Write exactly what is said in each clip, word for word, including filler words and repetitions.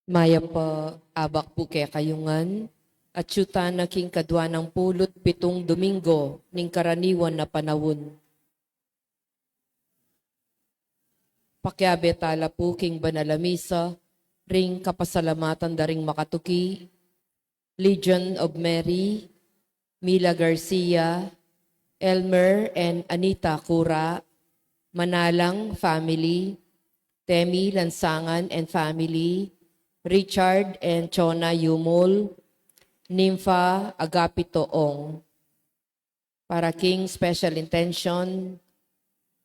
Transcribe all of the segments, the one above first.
Mayap a abak pu kekayu ngan, atyu tana king kadwa nang pulu't pitung Domingo ning karaniwan a panaun. Pakiabe tala pu king banal a misa, ring kapasalamatan da ring makatuki, Legion of Mary, Mila Garcia, Elmer and Anita Cura, Manalang family, Temi Lansangan and family, Richard and Chona Yumul, Nympha Agapito Ong. Para king special intention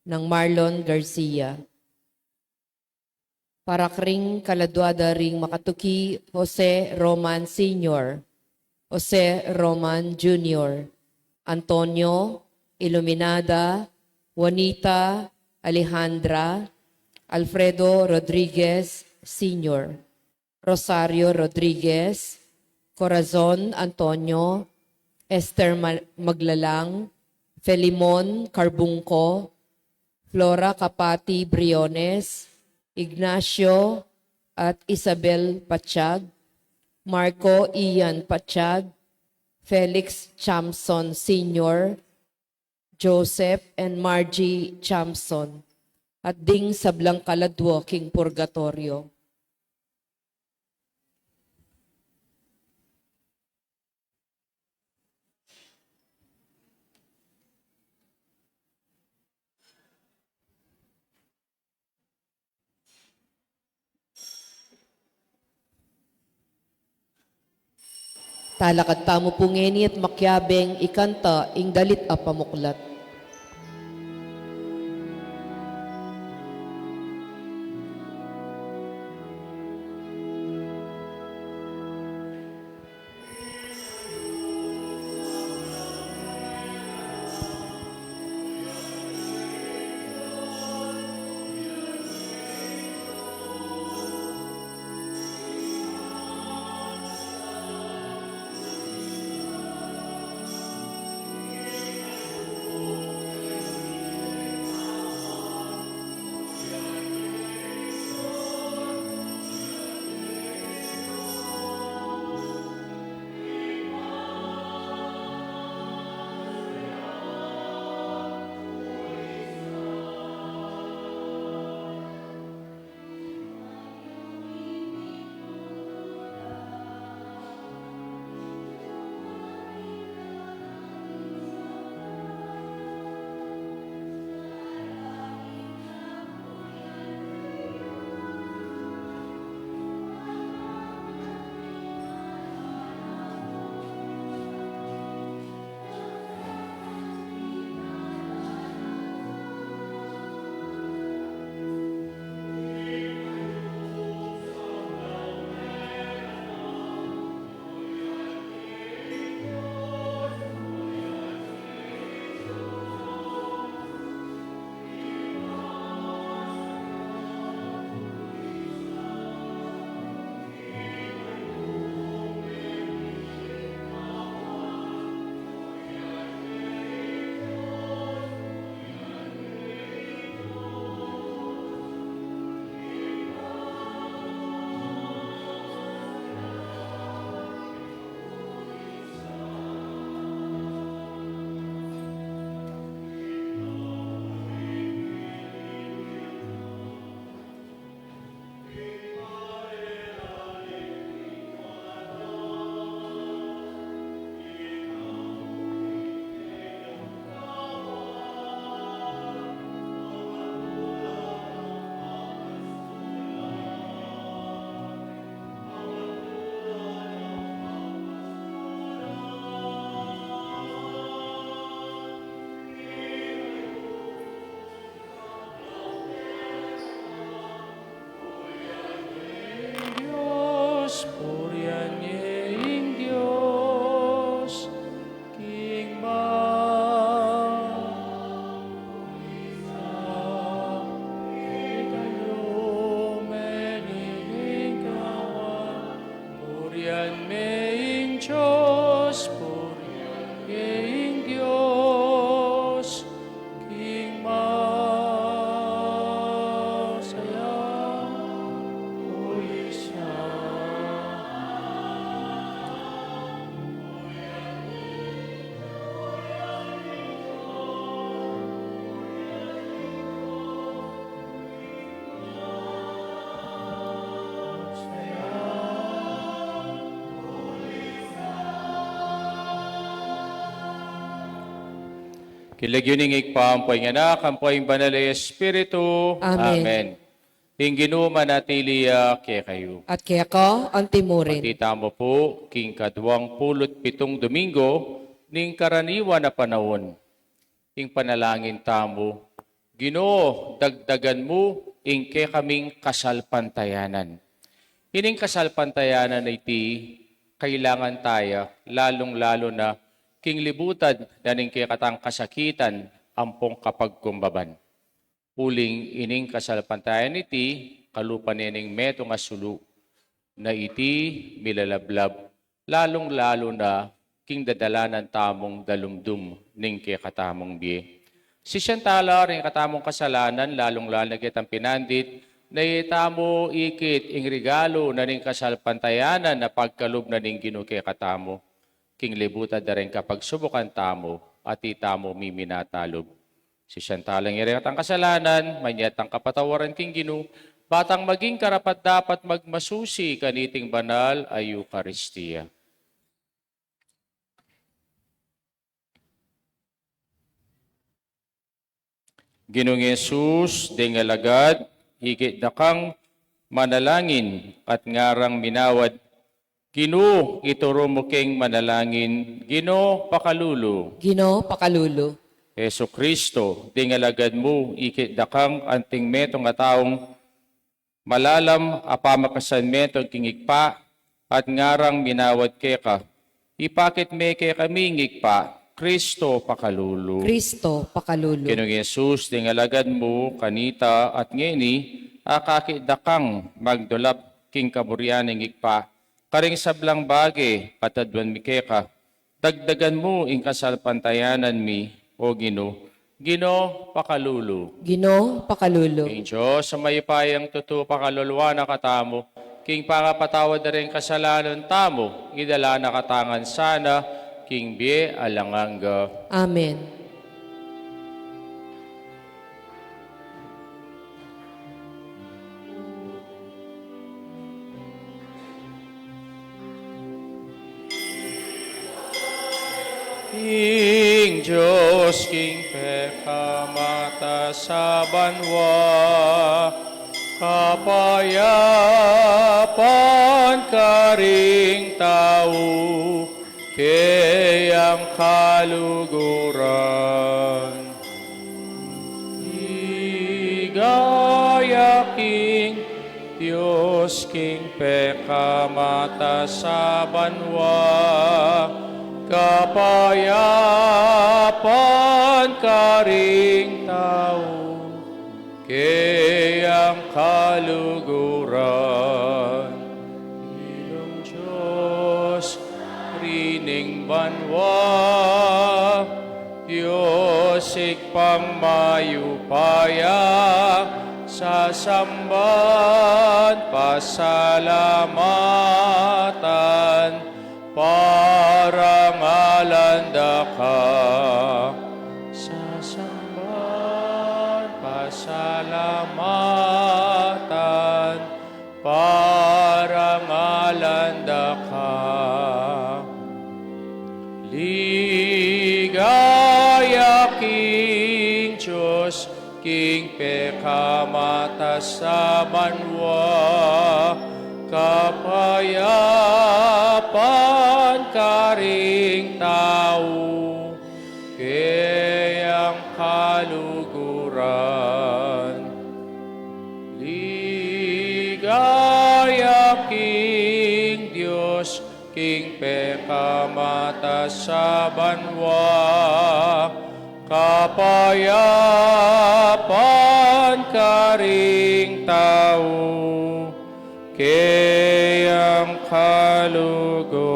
nang Marlon Garcia. Para karing kaladua da ring makatuki, Jose Roman Senior, Jose Roman Junior, Antonio, Iluminada, Juanita, Alejandra, Alfredo Rodriguez Senior, Rosario Rodriguez, Corazon Antonio, Esther Ma-, Maglalang, Felimon Carbungco, Flora Capati Briones, Ignacio at Isabel Patiag, Marco Ian Patiag, Felix Chamson Senior, Joseph and Margie Chamson, at ding sablang kaladua king purgatorio. Talakad tamu pu ngeni at makiabeng ikanta ing dalit a pamuklat. King lagyu ning Ibpa, ampo ing Anak, ampo ing Banal a Espiritu. Amen. Amen. Ing Ginu manatili ya kekayu. At keka antimurin. Pati tamu pu, king kaduang pulu't pitung Domingo ning karaniwan a panaun, ing panalangin tamu: Ginu, dagdagan mu ing kekaming kasalpantayanan. Ining kasalpantayanan a iti, kailangan taya, lalung-lalu na king libutad na ning kekatang kasakitan ampong kapagkumbaban. Uling ining kasalpantayanan a iti, kalupa ne ning metung a sulu, na iti milalablab, lalung-lalu na king dadalanan tamung dalumdum ning kekatamung bie. Sisian tala ring katamung kasalanan, lalung-lalu na ketang pinandit, na itamu ikit ing regalu na ning kasalpantayanan a pagkalub na ning Ginu kekatamu, king libutad da ring kapagsubukan tamu, at itamu miminatalub. Sisian tala ing rekatang kasalanan, manyatang kapatawaran king Ginu, batang maging karapat-dapat magmasusi kaniting banal a Eukaristia. Ginung Jesus, deng alagad, ikit da kang manalangin at ngarang minawad. Ginu, ituru mu keng manalangin. Ginu, pakalulu. Ginu, pakalulu. Jesucristo, deng alagad mu, ikit da kang anting metung a taung malalam a pamakasan metung king Ibpa, at ngarang minawad keka. Ipakit me kekami ing Ibpa. Cristo, pakalulu. Cristo, pakalulu. Ginung Jesus, deng alagad mu, kanita at ngeni, akakit da kang magdulap king kaburian ning Ibpa, karing sablang bage, pataduan mi keka. Dagdagan mu ing kasalpantayanan mi, O Ginu. Ginu, pakalulu. Ginu, pakalulu. Ing Dios a mayupayang tutu pakaluluan na katamu, king pangapatawad da ring kasalanan tamu, idala na katamu ngan sana king bie alang angga. Amen. Ing Dios king pekamataas a banua, kapayapan karing tau, keyang kaluguran. Ligaya king Dios king pekamataas a banua, kapayapan karing tau, keyang kaluguran. Ginung Dios, Ari ning banua, Dios Ibpang mayupaya, sasamban, pasalamatan, parangalan da ka. Sasamban, pasalamatan, parangalan da ka. Ligaya king Dios king pekamataas a banua, kapayapan karing tau, keyang kaluguran. Ligaya king Dios king pekamataas a banua, kapayapan karing tau, keyang kaluguran.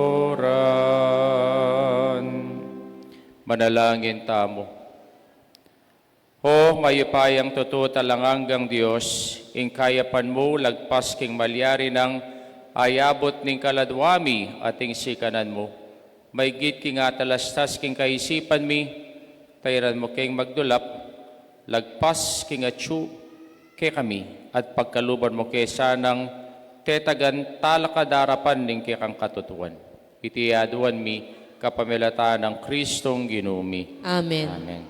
Manalangin tamu. O mayupayang tutu at alang anggang Dios, ing kayapan mu lagpas king malyari nang ayabut ning kaladua mi at ing sikanan mu, maygit king atalastas king kaisipan mi, tairan mu keng magdulap, lagpas king atyu kekami, at pagkaluban mu ke sanang tetagan talakad arapan ning kekang katutuan. Iti aduan mi kapamilatan nang Kristong Ginu mi. Amen. Amen.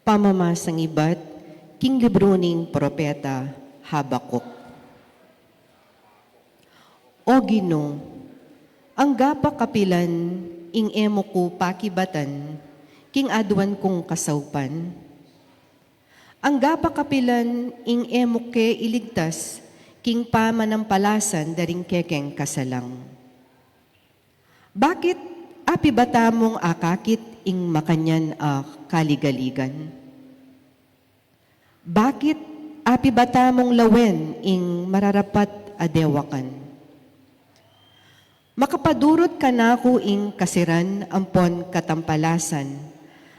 Pamamasang ibat king libru ning propeta Habakuk. O Ginu, angga pa kapilan ing e mu ku pakibatan king aduan kung kasaupan? Angga pa kapilan ing e mu ke iligtas king pamanampalasan da ring kekeng kasalang? Bakit apibata mung akakit ing makanyan a kaligaligan? Bakit apibata mung lawen ing mararapat a dewakan? Makapadurut kanaku ing kasiran ampon katampalasan,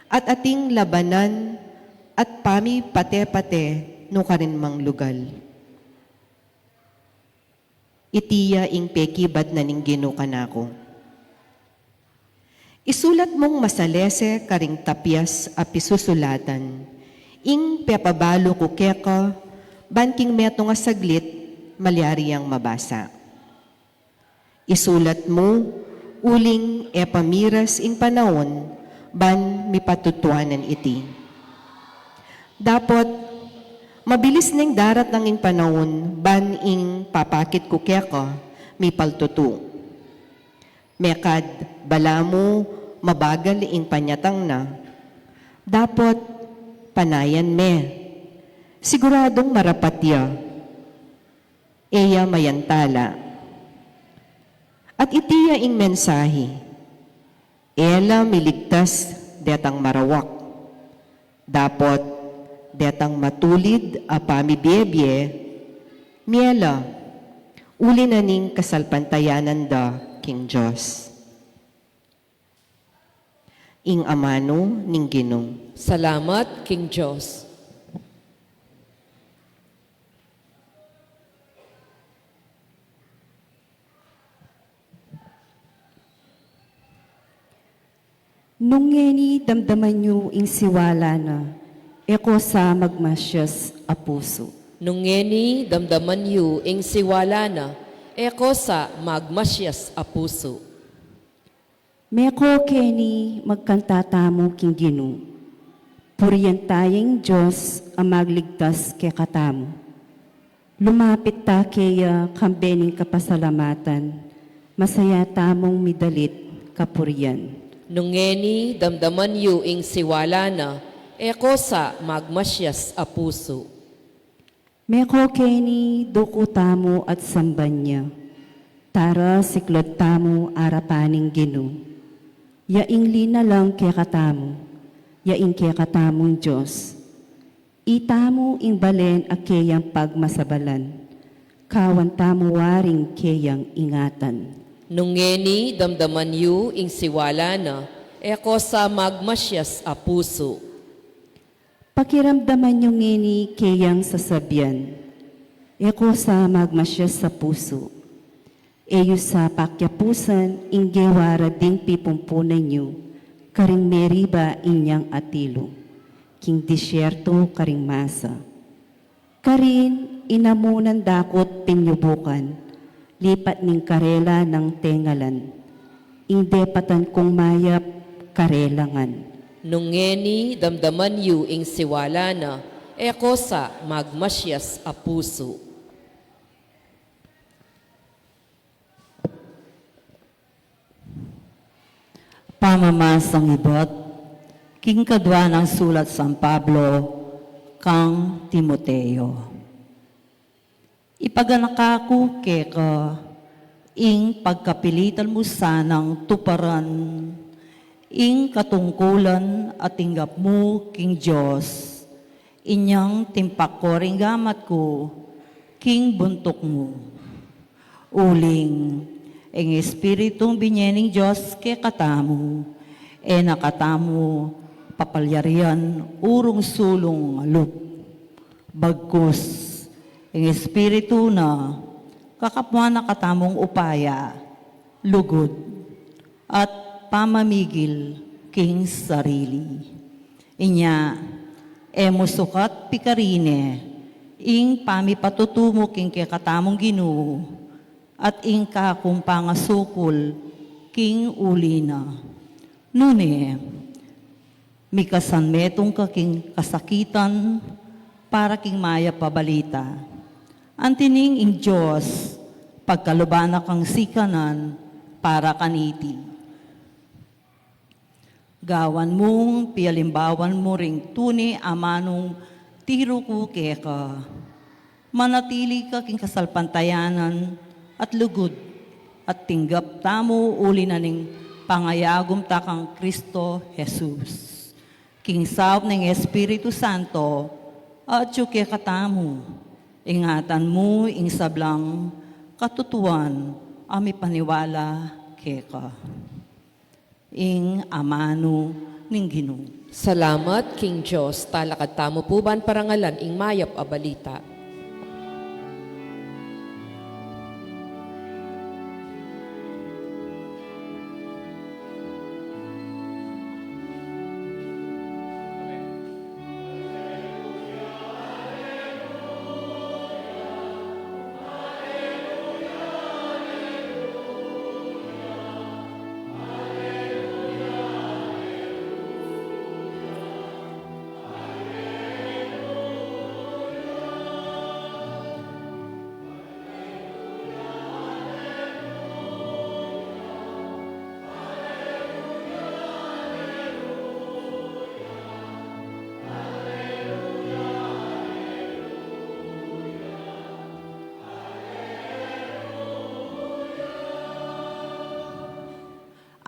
at ating labanan at pamipate-pate nukarin mang lugal. Iti ya ing pekibat na ning Ginu kanaku: Isulat mung masalese karing tapias a pisusulatan ing pepabalu ku keka, ban king metung a saglit malyari yang mabasa. Isulat mu uling e pa miras ing panaun ban mipatutuanan iti. Dapot mabilis neng daratang ing panaun ban ing papakit ku keka mipaltutu. Mekad balamu mabagal ing panyatang na, dapot panayan me. Siguradung marapat ya. E ya mayantala. At iti ya ing mensahe: E la miligtas detang marawak, dapot detang matulid a pamibie-bie, mie la, uli na ning kasalpantayanan da king Dios. Ing amanu ning Ginu. Salamat king Dios. Nung ngeni damdaman yu ing siwala na, e ko sa magmasias a pusu. Nung ngeni damdaman yu ing siwala na, e ko sa magmasias a pusu. Meko keni magkanta tamu king Ginu. Purian ta ya ing Dios a magligtas kekatamu. Lumapit ta keya kambe ning kapasalamatan, masaya tamung midalit kapurian. Nung ngeni damdaman yu ing siwala na, e ko sa magmasias a pusu. Meko keni duku tamu at samban ya. Tara, siklud tamu arapan ning Ginu. Ya ing linalang kekatamu, ya ing kekatamung Dios. Itamu ing balen a keyang pagmasabalan, kawan tamu waring keyang ingatan. Nung ngeni damdaman yu ing siwala na, e ko sa magmasias a pusu. Pakiramdaman yu ngeni keyang sasabian, e ko sa magmasias a pusu. E yu sa pakiapusan ing gewa ra ding pipumpunan yu karing Meriba inyang atilu, king disyerto karing Masa. Karin inamunan dakut pinyubukan, lipat ning karela nang tengalan, ing depatan kung mayap karela ngan. Nung ngeni damdaman yu ing siwala na, e ko sa magmasias a pusu. Pamamasang ibat king kadua nang sulat San Pablo kang Timoteo. Ipaganaka ku keka ing pagkapilitan mu sanang tuparan ing katungkulan a tinggap mu king Dios, inyang timpak ko ring gamat ku king buntuk mu. Uling ing Espiritung binye ning Dios kekatamu, e na katamu papalyarian urung sulung alup. Bagkus ing Espiritu na kakapuan na katamung upaya, lugud, at pamamigil king sarili. Inya, e mu sukat pikarine ing pamipatutu mu king kekatamung Ginu at ing kakung pangasukul king uli na. Nune, Mikasan metung ka king kasakitan para king mayap a balita. Anti ning ing Dios, pagkaluban na kang sikanan para kaniti. Gawan mung pialimbawan mu ring tune a manung tiru ku keka. Manatili ka king kasalpantayanan at lugud, at tinggap tamu uli na ning pangayagum ta kang Kristo Jesus. King saup ning Espiritu Santo, atyu kekatamu, ingatan mu ing sablang katutuan a mipaniwala keka. Ing amanu ning Ginu. Salamat king Dios. Talakad tamu pu ban parangalan ing mayap a balita.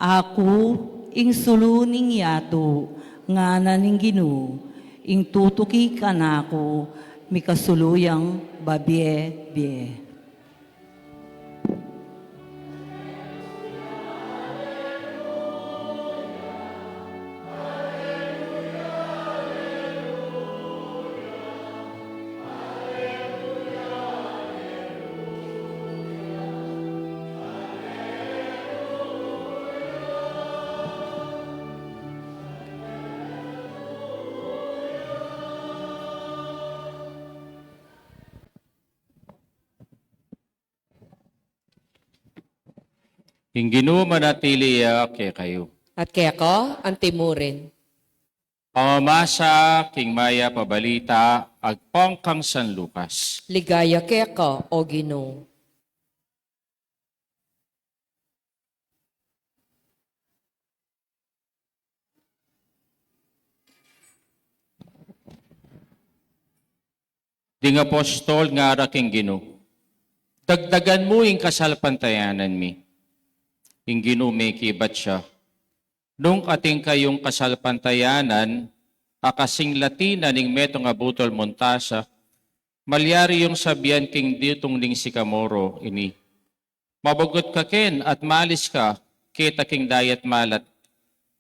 Aku ing sulu ning yatu, ngana ning Ginu, ing tutuki kanaku mikasulu yang babie-bie. Ing Ginu manatili ya kekayu. At keka, anti mu rin. Pamamasa king mayap a balita agpang kang San Lucas. Ligaya keka, O Ginu. Ding apostol ngara king Ginu, dagdagan mu ing kasalpantayanan mi. Ing Ginu mekibat ya, nung atin kayung kasalpantayanan a kasing lati na ning metung a butul mustasa, malyari yung sabian king ditung ning sikamoro ini, mabugut ka ken at malis ka keta king dayat malat,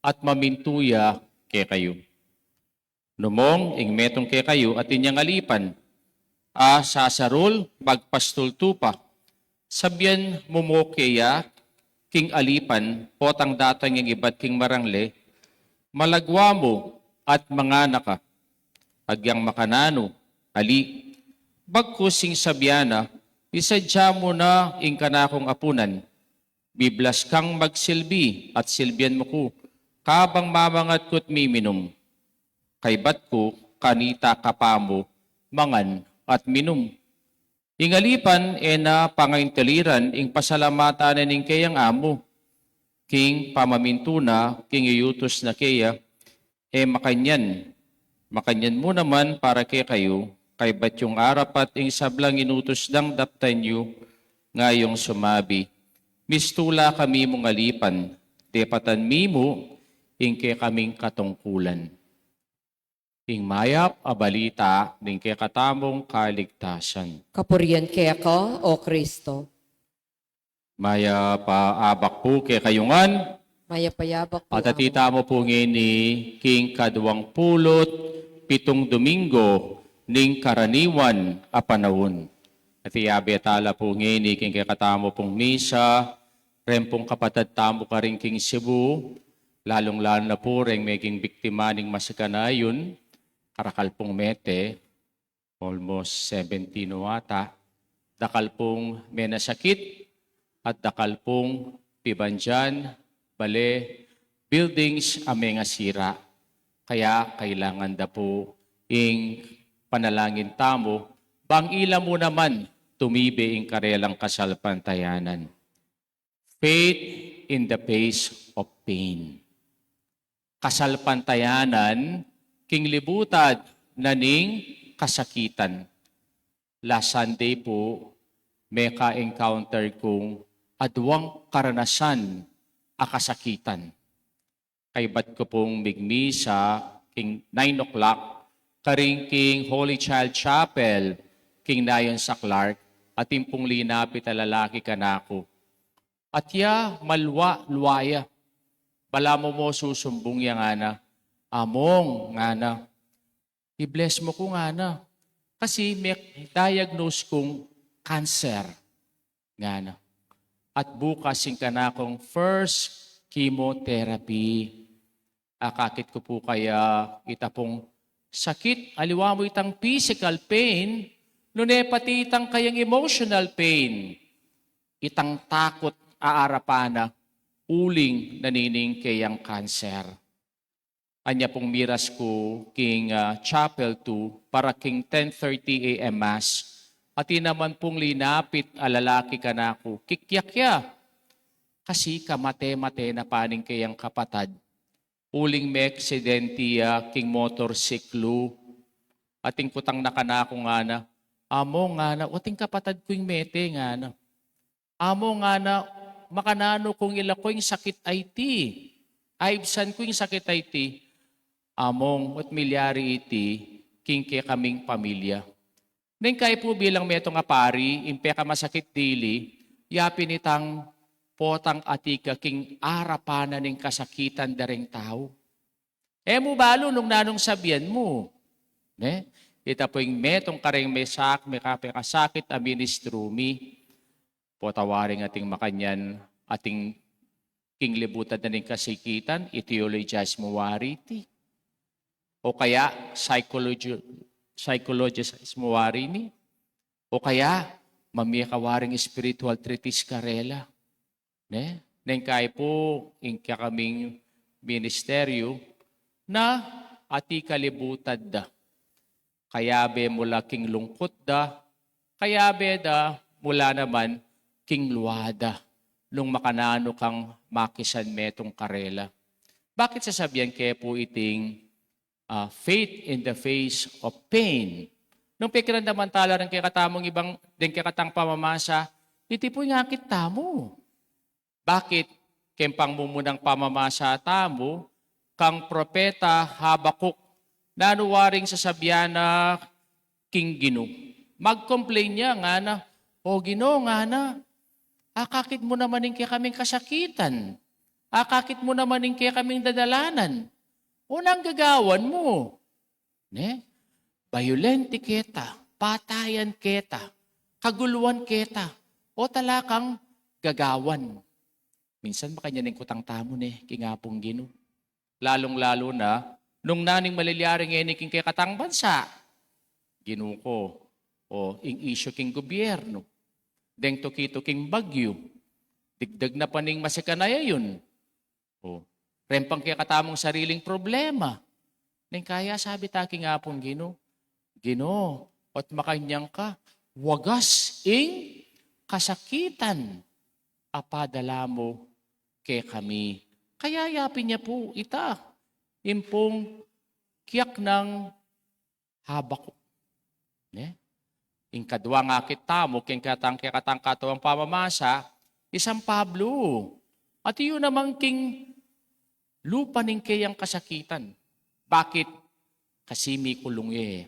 at mamintu ya kekayu. Numong ing metung kekayu atin yang alipan a sasarul magpastul tupa, sabian mu mu keya king alipan, potang datang yang ibat king marangle, malagwa mu at mangana ka. Agyang makananu, ali, bagkus ing sabian na, isadya mu na ing kanakung apunan. Biblas kang magsilbi at silbian mu ku, kabang mamangat ku't miminum. Kaybat ku, kanita ka pa mu mangan at minum. Ing alipan e na pangaintaliran ing pasalamatan na ning keyang amu king pamamintu na king iyutus na keya, e makanyan. Makanyan mu naman para kekayu, kaybat yung arapat ing sablang inutus dang daptan yu, ngayung sumabi, mistula kami mung alipan, depatan mi mu ing kekaming katungkulan. Ing mayap a balita ning kekatamung kaligtasan. Kapurian keka, O Kristo. Mayap a abak pu kekayu ngan. Mayap a abak pu. At atin tamu pu ngeni king kaduang pulu't pitung Domingo ning karaniwan a panaun. At iyabe tala pu ngeni king kekatamu pung misa, reng pung kapatad tamu karin king Cebu, lalung-lalu na pu reng meging biktima ning masaganayun, karakal pung mete, almost seventy no ata, dakal pung menasakit, at dakal pung pibandian, bale, buildings a mengasira. Kaya kailangan da pu ing panalangin tamu, bang ila mu naman tumibe ing karelang kasalpantayanan. Faith in the face of pain. Kasalpantayanan king libutad na ning kasakitan. Last Sunday pu, meka-encounter kung aduang karanasan a kasakitan. Kaybat ku pung migmisa king nine o'clock, karin king Holy Child Chapel, king nayon sa Clark, atin pung linapit a lalaki kanaku. At ya, malwa-lwa ya. Balamu mo susumbung ya ngana. Among, ngana. I-bless mu ku ngana. Kasi me-diagnose kung cancer. Ngana. At bukas ing kanakung first chemotherapy. Akakit ku pu kaya ita pung sakit, aliwa mu itang physical pain, nune pati itang kayang emotional pain, itang takut a arapan na uling na nining keyang cancer. Anya pung miras ku king, ah, chapel two para king ten thirty A M mass. Atin naman pung linapit a lalaki kanaku, kikyak ya. Kasi kamate-mate na pa ning keyang kapatad. Uling me-aksidente ya king motorsiklu. Atin kutang na kanaku ngana, "Amo," ngana, "atin kapatad ku ing mete," ngana. "Amo," ngana, "makananu kung ila ku ing sakit a iti? Aibsan ku ing sakit a iti?" "Among, ot milyari iti king kekaming pamilya." Neng kaya pu bilang metung a pari, ing pekamasakit dili, yapin itang potang atika king arapan na ning kasakitan da reng tau. E mu balu nung nanung sabian mu. Ne? Ita pu ing metung kareng mesak, mekapekasakit a ministru mi. Pota waring ating makanyan, ating king libutad na ning kasakitan, i-theologize mu wari iti. O kaya, psychologi-, psychologist mu wari ini. O kaya, mamie ka waring spiritual treatise karela. Ne? Neng kaya pu, ing kekaming ministeryu, na atika libutad da. Kayabe mula king lungkut da, kayabe da mula naman king lua da, nung makananu kang makisan metung karela. Bakit sasabian ke pu iting, ah, faith in the face of pain? Nung pekiramdaman tala reng kekatamung ibang, deng kekatang pamamasa, iti pu ing akit tamu. Bakit? Keng pangmumunang pamamasa tamu, kang propeta Habakuk, nanu waring sasabian na king Ginu? Mag-complain ya, ngana, "O Ginu," ngana, "akakit mu naman ing kekaming kasakitan. Akakit mu naman ing kekaming dadalanan. O nanu ing gagawan mu?" Ne? Bayulente keta, patayan keta, kaguluan keta, o tala kang gagawan. Minsan makanyan ing kutang tamu ne, king Apung Ginu. Lalung-lalu na, nung nanu ing malilyari ngeni king kekatang bansa. Ginu ku, o ing isyu king gobyernu. Deng tuki-tuking bagyu. Digdag na pa ning masikan a ayun. O, reng pang kekatamung sariling problema. Neng kaya sabi ta king Apung Ginu, "Ginu, ot makanyan ka, wagas ing kasakitan a padala mu kekami." Kaya yapin ya pu ita, ing pung kiyaknang Habakuk. Ne? Ing kadwang akit tamu, king kekatang, kekatang katuang pamamasa, i San Pablo. At yu naman king lupa ning keyang kasakitan. Bakit? Kasi mikulung ya e.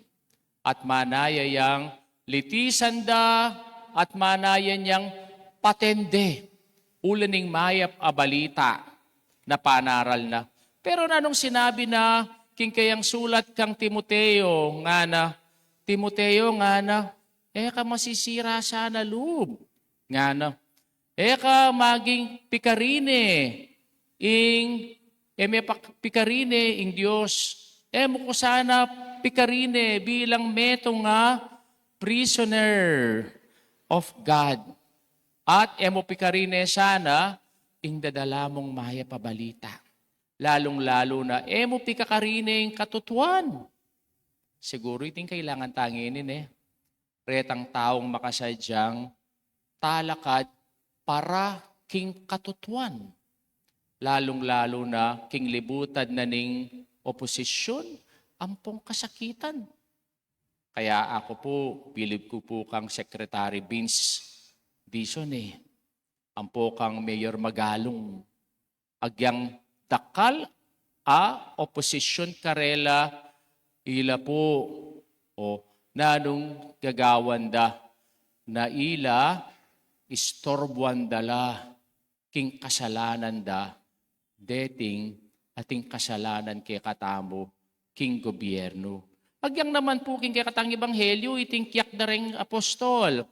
At manaya yang litisan da, at manaya yang patende. Uli ning mayap a balita na panaral na. Pero nanung sinabi na king keyang sulat kang Timoteo, ngana, "Timoteo," ngana, "e ka masisira sana lub," ngana. "E ka maging pikarine ing, e me pak-, pikarine ing Dios. E mu ku sana pikarine bilang metung a prisoner of God. At e mu pikarine sana ing dadala mung mayap a balita." lalung-lalu na e mu pikakarine ing katutuan. Siguru iting kailangan tang ini, ne? Retang taung makasadyang talakad para king katutuan, lalung-lalu na king libutan na ning oposisyon ampong kasakitan. Kaya aku pu, bilib ku pu kang Secretary Vince Dizon, e, ampo kang Mayor Magalong, agyang dakal a oposisyon karela, ila pu, o, nanung gagawan da, na ila istorbuan da la king kasalanan da, deting ating kasalanan kekatamu king gobyernu. Agyang naman pu king kekatang ebanghelyu, iting kiyakdan da ring apostol,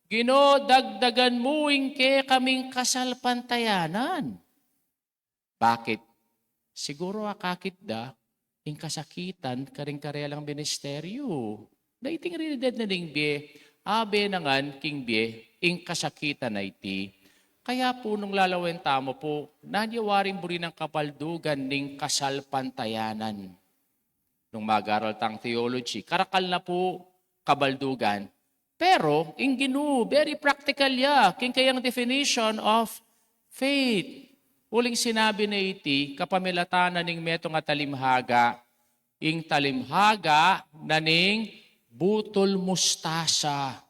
Ginu, dagdagan mu ing kekaming kasalpantayanan. Bakit? Siguru akakit da ing kasakitan karing karelang ministeryu. Na iting realidad na ning bie, abe na ngan king bie ing kasakitan a iti. Kaya pu nung lalawen tamu pu, nanu ya waring buri nang kabaldugan ning kasalpantayanan? Nung mag-aral tang theology, karakal na pu kabaldugan. Pero ing Ginu, very practical ya king kayang definition of faith. Uling sinabi na iti kapamilatan na ning metung a talimhaga, ing talimhaga na ning butul mustasa.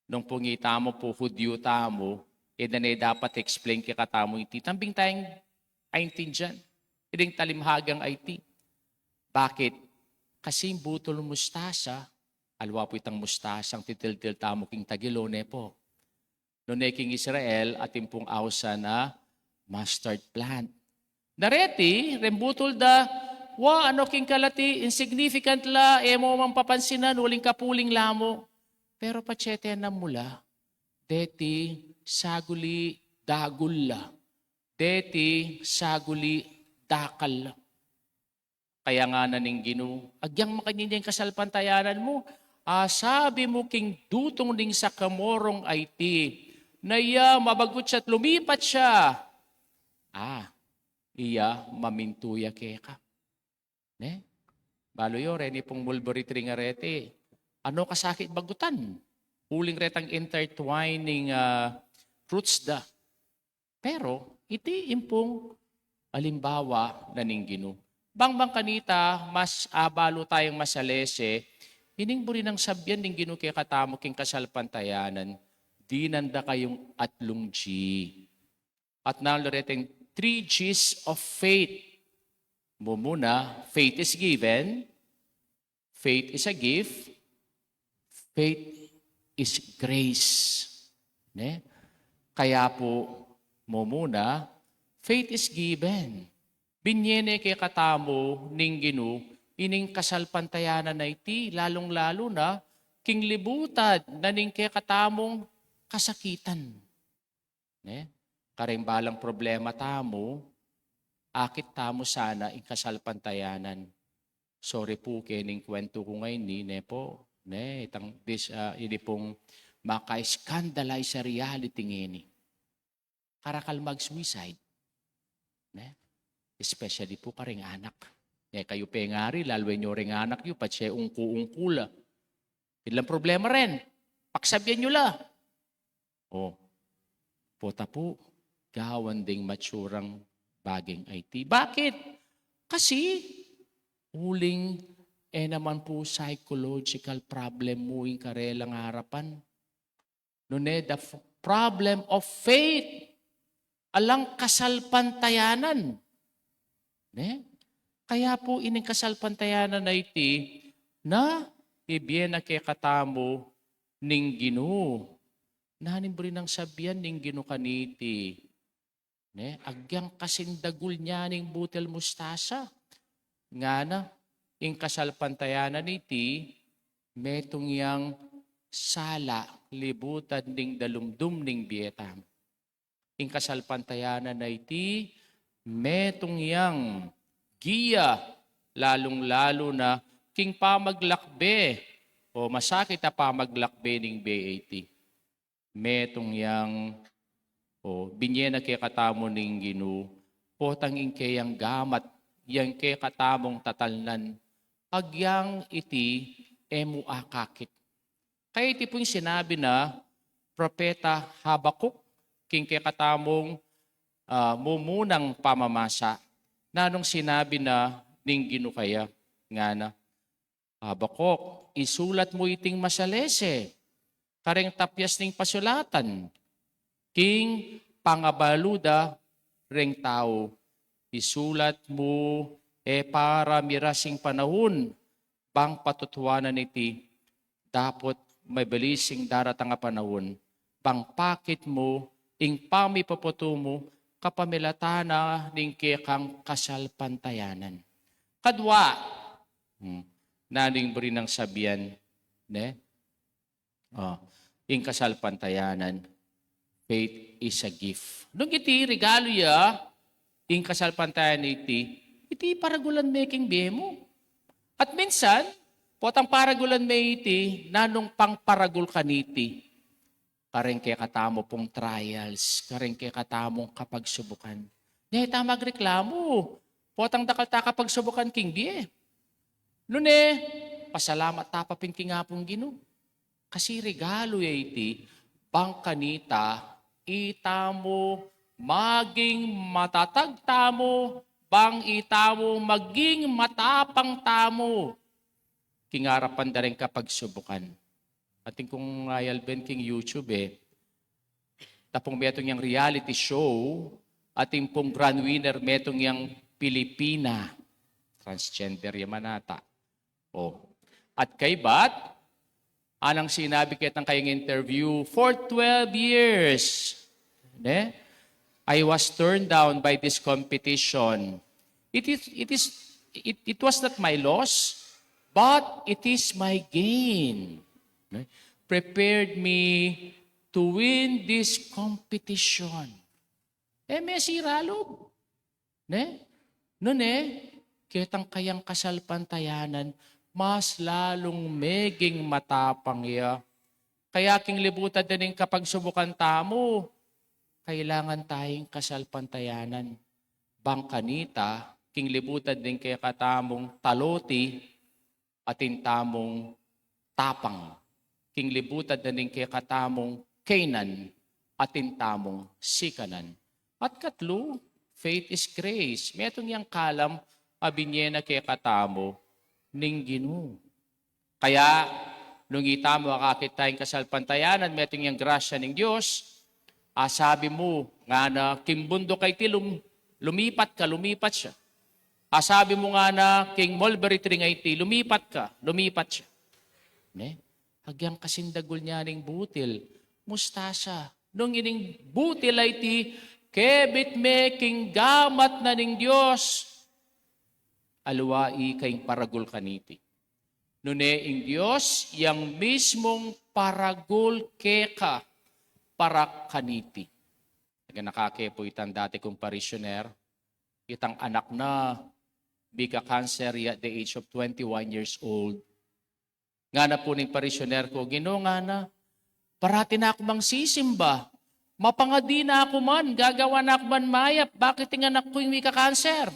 Nung pungita mu pu, Hudyu tamu, e da ne dapat explain kekatamu iti. Tambing tayang aintindian iting talimhagang iti. Bakit? Kasi ing butul mustasa, aliwa pu itang mustasang titiltil tamu king Tagilo, ne pu? Nune king Israel, atin pung ausan a mustard plant. Na reti, reng butul da, wa, anu king kalati, insignificant la, e mu man papansinan, uling kapuling la mu. Pero patse tinam mu la, deti saguli dagul la, deti saguli dakal la. Kaya ngana ning Ginu, agyang makanyan ya ing kasalpantayanan mu, asabi mu king dutung ning sakamorong a iti, na iya mabagut sia't lumipat sia, a, iya mamintu ya keka. Ne? Balu yu, reni pung mulberry tree nga reti, anu kasakit bagutan? Uling retang intertwining, ah, roots da. Pero iti ing pung alimbawa na ning Ginu. Bang, bang kanita, mas abalu tayang masalese ining buri nang sabian ning Ginu kekatamu king kasalpantayanan, dinan da kayung atlung G. At nanu la reteng three G's of faith? Mumuna, faith is given, faith is a gift, faith is grace. Ne? Kaya pu, mumuna, faith is given. Binye ne kekatamu ning Ginu ining kasalpantayanan a iti, lalung-lalu na king libutan na ning kekatamung kasakitan. Ne? Kareng balang problema tamu, akit tamu sana ing kasalpantayanan. Sorry pu keni ing kwentu ku ngeni, ne pu? Ne, itang this, ah, ini pung maka-scandalize a reality ngeni. Karakal mag-suicide. Ne? Especially pu kareng anak. Ne, kayu pengari, lalwen yu reng anak yu, patse ungku-ungku la. Ilang problema ren. Paksabian yu la. O, pota pu, gawan deng matsurang bageng a iti. Bakit? Kasi, uling, e naman pu psychological problem mu ing karelang arapan. Nune, the f-, problem of faith. Alang kasalpantayanan. Ne? Kaya pu ining kasalpantayanan a iti na ibie na kekatamu ning Ginu. Nanu ing buri nang sabian ning Ginu kaniti? Ne? Agyang kasindagul nia ning butil mustasa. Ngana, ing kasalpantayanan iti, metung yang sala libutan ning dalumdum ning bie tamu. Ing kasalpantayanan a iti, metung yang giya, lalung-lalu na king pamaglakbe, o masakit a pamaglakbe ning bie a iti. Metung yang, o, binye na kekatamu ning Ginu, potang ing keyang gamat, yang kekatamung tatalnan, agyang iti e mu akakit. Kaya iti pu ing sinabi na propeta Habakuk, king kekatamung, ah, mumunang pamamasa. Nanung sinabi na ning Ginu kaya? Ngana, Habakuk, isulat mu iting masalese kareng tapyas ning pasulatan, king pangabalu da reng tau. Isulat mu e para miras ing panaun, bang patutuanan iti, dapot mabilis ing daratang a panaun, bang pakit mu ing pamipaputu mu kapamilatan na ning kekang kasalpantayanan. Kadwa, hmm, nanung buri nang sabian, ne? Oh, ing kasalpantayanan, faith is a gift. Nung iti regalu ya, ing kasalpantayanan iti, iti paragulan me king bie mu. At minsan, potang paragulan me iti, nanung pangparagul kaniti? Kareng kekatamu pung trials, kareng kekatamung kapagsubukan. Nya ita magreklamu, potang dakal ta kapagsubukan king bie. Nune, pasalamat ta pa pin king Apung Ginu. Kasi regalu ya iti, bang kanita, itamu maging matatag tamu, bang itamu maging matapang tamu king arapan da ring kapagsubukan. Atin kung ayalben king YouTube e, tapung metung yang reality show, atin pung grand winner metung yang Pilipina. Transgender ya man ata. Oh. At kaybat, anang sinabi ketang kayang interview, for twelve years, ne? I was turned down by this competition. It is, it is, it, it was not my loss, but it is my gain. Ne? Prepared me to win this competition. E me sira lub. Ne? Nune, ketang kayang kasalpantayanan, mas lalung meging matapang ya. Kaya king libutan da ning kapagsubukan tamu, kailangan tayang kasalpantayanan. Bang kanita, king libutan da ning kekatamung taloti, atin tamung tapang. King libutan da ning kekatamung kaynan, atin tamung sikanan. At katlu, faith is grace. Metung yang kalam a binye na kekatamu ning Ginu. Kaya, nung itamu akakit tayang kasalpantayanan, metung yang grasya ning Dios, asabi mu, ngana, king bunduk a iti lum-, lumipat ka, lumipat siya. Asabi mu ngana, king mulberry tree a iti, lumipat ka, lumipat siya. Ne? Agyang kasindagul nia ning butil, mustasa. Nung ining butil a iti, kebit me king gamat na ning Dios, aliwa ika ing paragul kaniti. Nune ing Dios, yang mismung paragul keka para kaniti. Naganaka ke pu itang dati kung parishioner, itang anak na mika-cancer ya at the age of twenty-one years old. Ngana pu ning parishioner ku, Ginu, ngana, parati na ku mang sisimba. Mapangadi na ku man, gagawa na ku man mayap, bakit ing anak ku ing mika-cancer?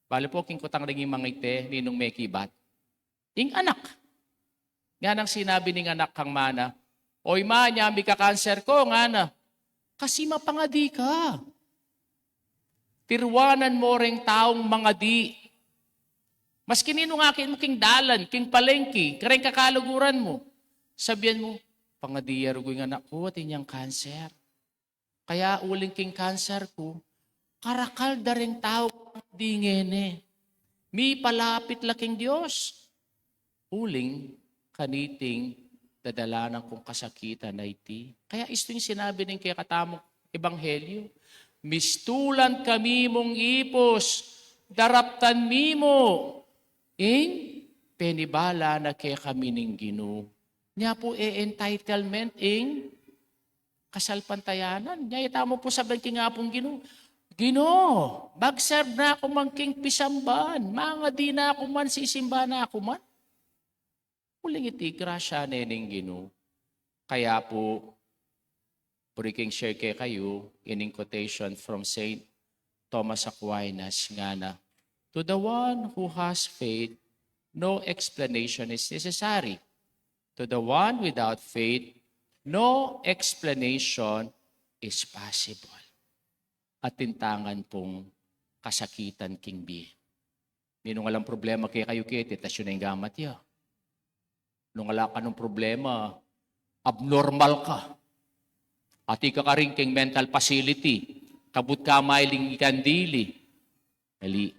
Bale pu, king kutang ring mangite, ninung mekibat? Ing anak. Nganang sinabi ning anak kang mana, "Oy ma, nya mika-cancer ku," ngana. "Kasi mapangadi ka. Tiruanan mu reng taung mangadi. Maski ninung akit mu king dalan, king palengki, kareng kakaluguran mu, sabian mu, 'Pangadi ya rugu ing anak ku, atin yang cancer.' Kaya uling king cancer ku, karakal da reng tau mangadi ngeni. Mipalapit la king Dios. Uling kaniting dadalanan kung kasakitan a iti." Kaya istu ing sinabi ning kekatamung ebanghelyu, "Mistulan kami mung ipus, daraptan mi mu ing penibala na kekami ning Ginu." Nya pu e entitlement ing kasalpantayanan. Nya itamu pu sabian king Apung Ginu, "Ginu, mag-serve na ku man king pisamban, mangadi na ku man, sisimba na ku man." Uling iti grasya ne ning Ginu. Kaya pu, buri kung share kekayu ining quotation from Saint Thomas Aquinas, ngana, "To the one who has faith, no explanation is necessary. To the one without faith, no explanation is possible." Atin tangan pung kasakitan king bie. Ninu ngan lang problema kekayu keti, tas yu na ing gamat ya. Nung ala ka nung problema, abnormal ka. Atin ka karin king mental facility, kabud ka mailing ikandili. Dali,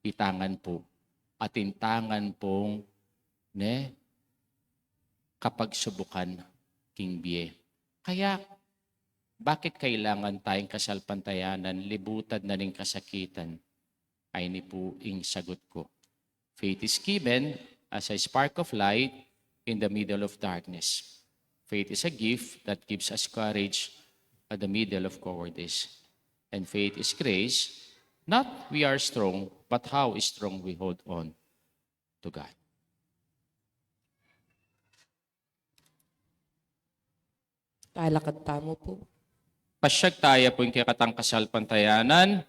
itangan pu. Atin tangan pung, ne, kapagsubukan king bie. Kaya, bakit kailangan tayang kasalpantayanan, libutan na ning kasakitan? Ayni pu ing sagut ku. Faith is given as a spark of light in the middle of darkness. Faith is a gift that gives us courage at the middle of cowardice. And faith is grace, not we are strong, but how strong we hold on to God. Talakad tamu pu. Pasyag taya pu ing kekatang kasalpantayanan.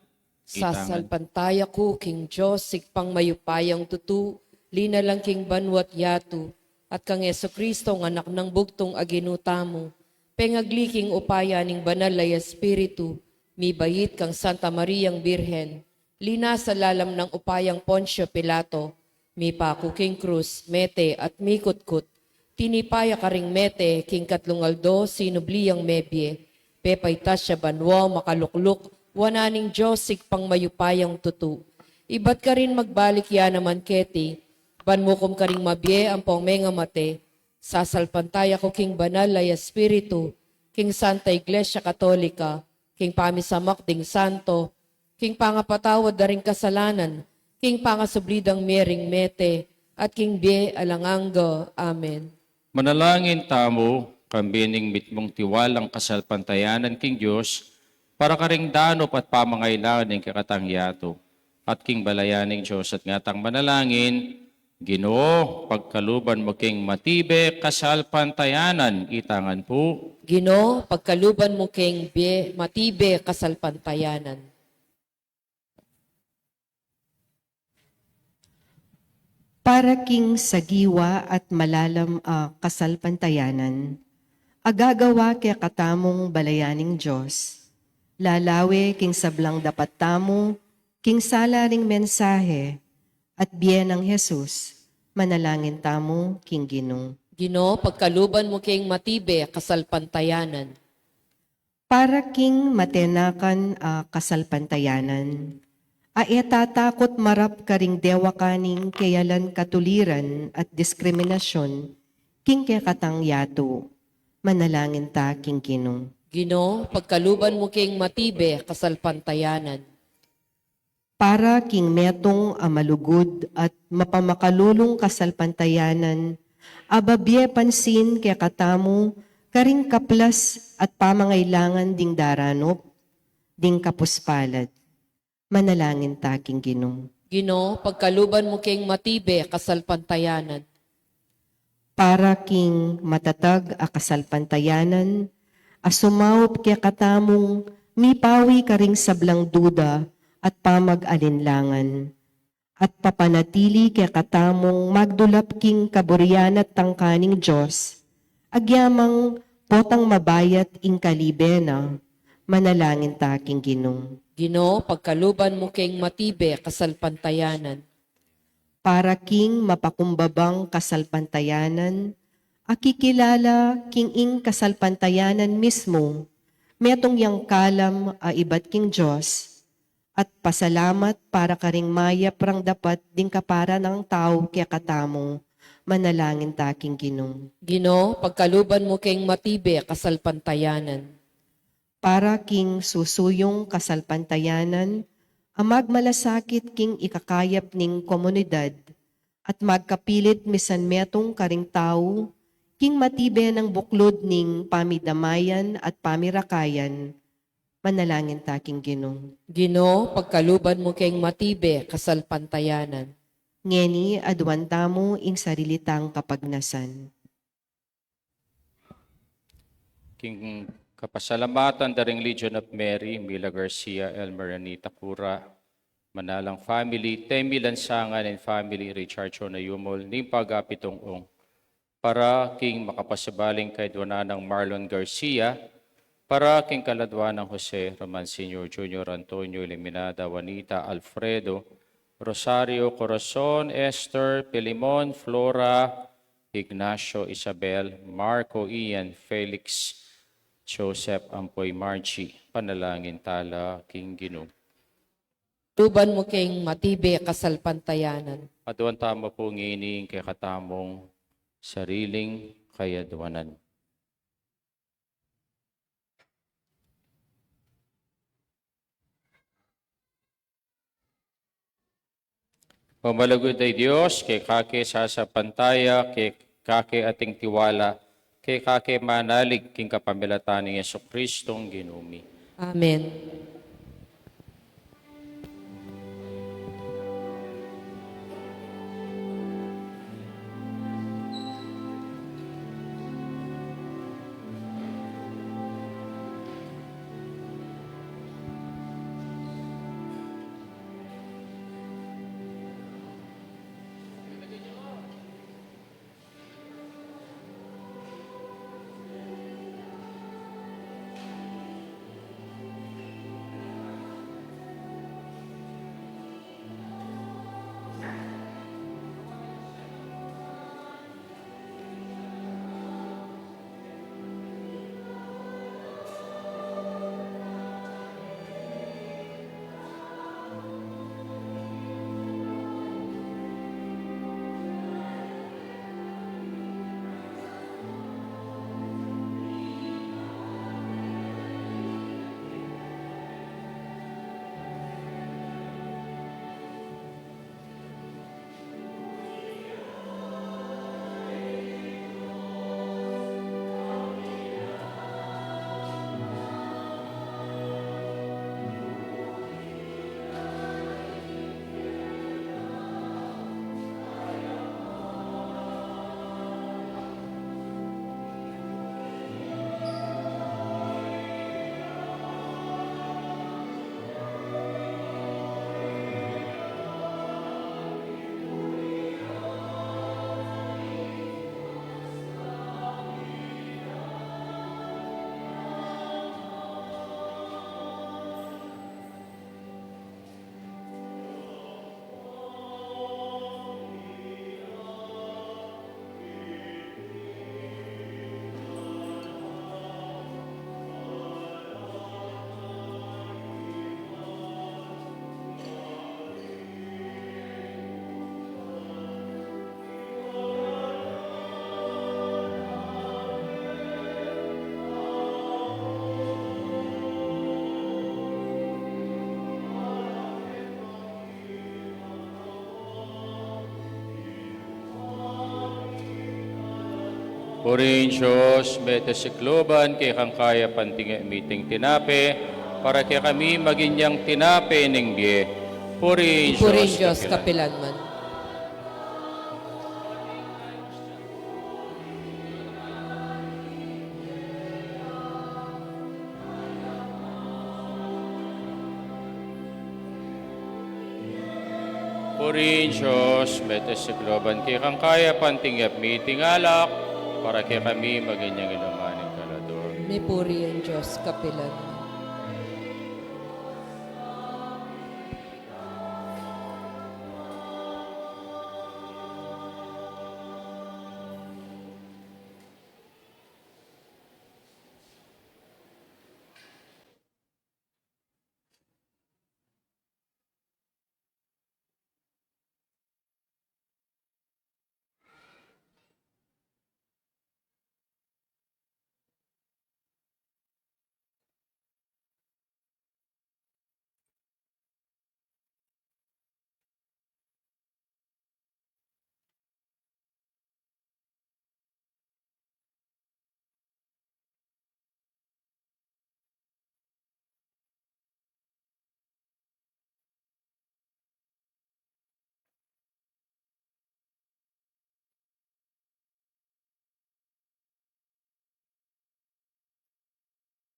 Itangan. Sasalpantaya ku king Dios, Ibpang mayupayang tutu, linalang king banua't yatu, at kang Jesucristo, ing Anak nang bugtung a Ginu tamu, pengagli king upaya ning Banal a Espiritu, mibait kang Santa Mariang Birhen, linasa lalam nang upayang Poncio Pilato, mipaku king krus, mete at mikutkut, tinipa ya karing mete, king katlung aldo sinubli yang mebie, pepaitas ya banua, makalukluk wanan ning Dios Ibpang mayupayang tutu. Ibat karin magbalik ya naman keti, ban mukum karing mabie ampong mengamate. Sasalpantaya ku king Banal a Espiritu, king Santa Iglesia Katolika, king pamisamak ding santo, king pangapatawad da ring kasalanan, king pangasubli dang mie ring mete, at king bie alang angga. Amen. Manalangin tamu, kambe ning mitmung tiwalang kasalpantayanan king Dios, para karing danup at pamangailangan ning kekatang yatu, at king balayan ning Dios, at ngatang manalangin, Ginu, pagkaluban mu king matibe kasalpantayanan, itangan pu. Ginu, pagkaluban mu king bie matibe kasalpantayanan. Para king sagiwa at malalam a kasalpantayanan, a gagawa kekatamung balayan ning Dios, lalawe king sablang dapat tamu, king sala ring mensahe at bie nang Jesus, manalangin tamu king Ginu. Ginu, pagkaluban mu king matibe kasalpantayanan. Para king matenakan a kasalpantayanan, a e tatakut marap karing dewakan ning keyalan katuliran at diskriminasyun king kekatang yatu, manalangin ta king Ginu. Ginu, pagkaluban mu king matibe kasalpantayanan. Para king metung a malugud at mapamakalulung kasalpantayanan, a babie pansin kekatamu karing kaplas at pamangailangan ding daranup, ding kapuspalad. Manalangin ta king Ginu. Ginu, pagkaluban mu king matibe kasalpantayanan. Para king matatag a kasalpantayanan, a sumaup kekatamung mipawi karing sablang duda at pamag-alinlangan, at papanatili kekatamung magdulap king kaburian at tangka ning Dios, agyamang potang mabayat ing kalibe na, manalangin ta king Ginu. Ginu, pagkaluban mu king matibe kasalpantayanan. Para king mapakumbabang kasalpantayanan, a kikilala king ing kasalpantayanan mismu, metung yang kalam a ibat king Dios, at pasalamat para karing mayap rang dapat ding kapara nang tau kekatamu, manalangin ta king Ginu. Ginu, pagkaluban mu king matibe kasalpantayanan. Para king susuyung kasalpantayanan, a magmalasakit king ikakayap ning komunidad, at magkapilit misan metung karing tau, king matibe nang buklud ning pamidamayan at pamirakayan, manalangin ta king Ginu. Ginu, pagkaluban mu king matibe kasalpantayanan. Ngeni aduan tamu ing sarili tang kapagnasan. King Kapasalamatan da ring Legion of Mary, Mila Garcia, Elmer Anita Cura, Manalang family, Temi Lansangan and family, Richard Chona Yumol, ning pagapitung ung. Para king makapasabaling kaladwa nang Marlon Garcia, para king kaladwa nang Jose Roman Senior, Junior, Antonio, Eliminada, Juanita, Alfredo, Rosario, Corazon, Esther, Pilimon, Flora, Ignacio, Isabel, Marco, Ian, Felix, Joseph, ampo i Margie. Panalangin tala king Ginu. Luban mu keng matibe kasalpantayanan. Aduan tamu pu ngeni ing kekatamung sariling kayaduanan. O malugud a Dios, keka ke sasalpantaya, keka ke ating tiwala, keka ke manalig king kapamilatan nang Jesucristong Ginu mi. Amen. Purihin Dios, mete sikluban kekang kayapan, tinge mi iting tinape, para kekami maging yang tinape ning bie. Purihin Dios, kapilan man. Purihin Dios, mete sikluban kekang kayapan, tinge mi iting alak, para kekami maging yang inuman ning kaladua. Mipuri ing Dios kapilan.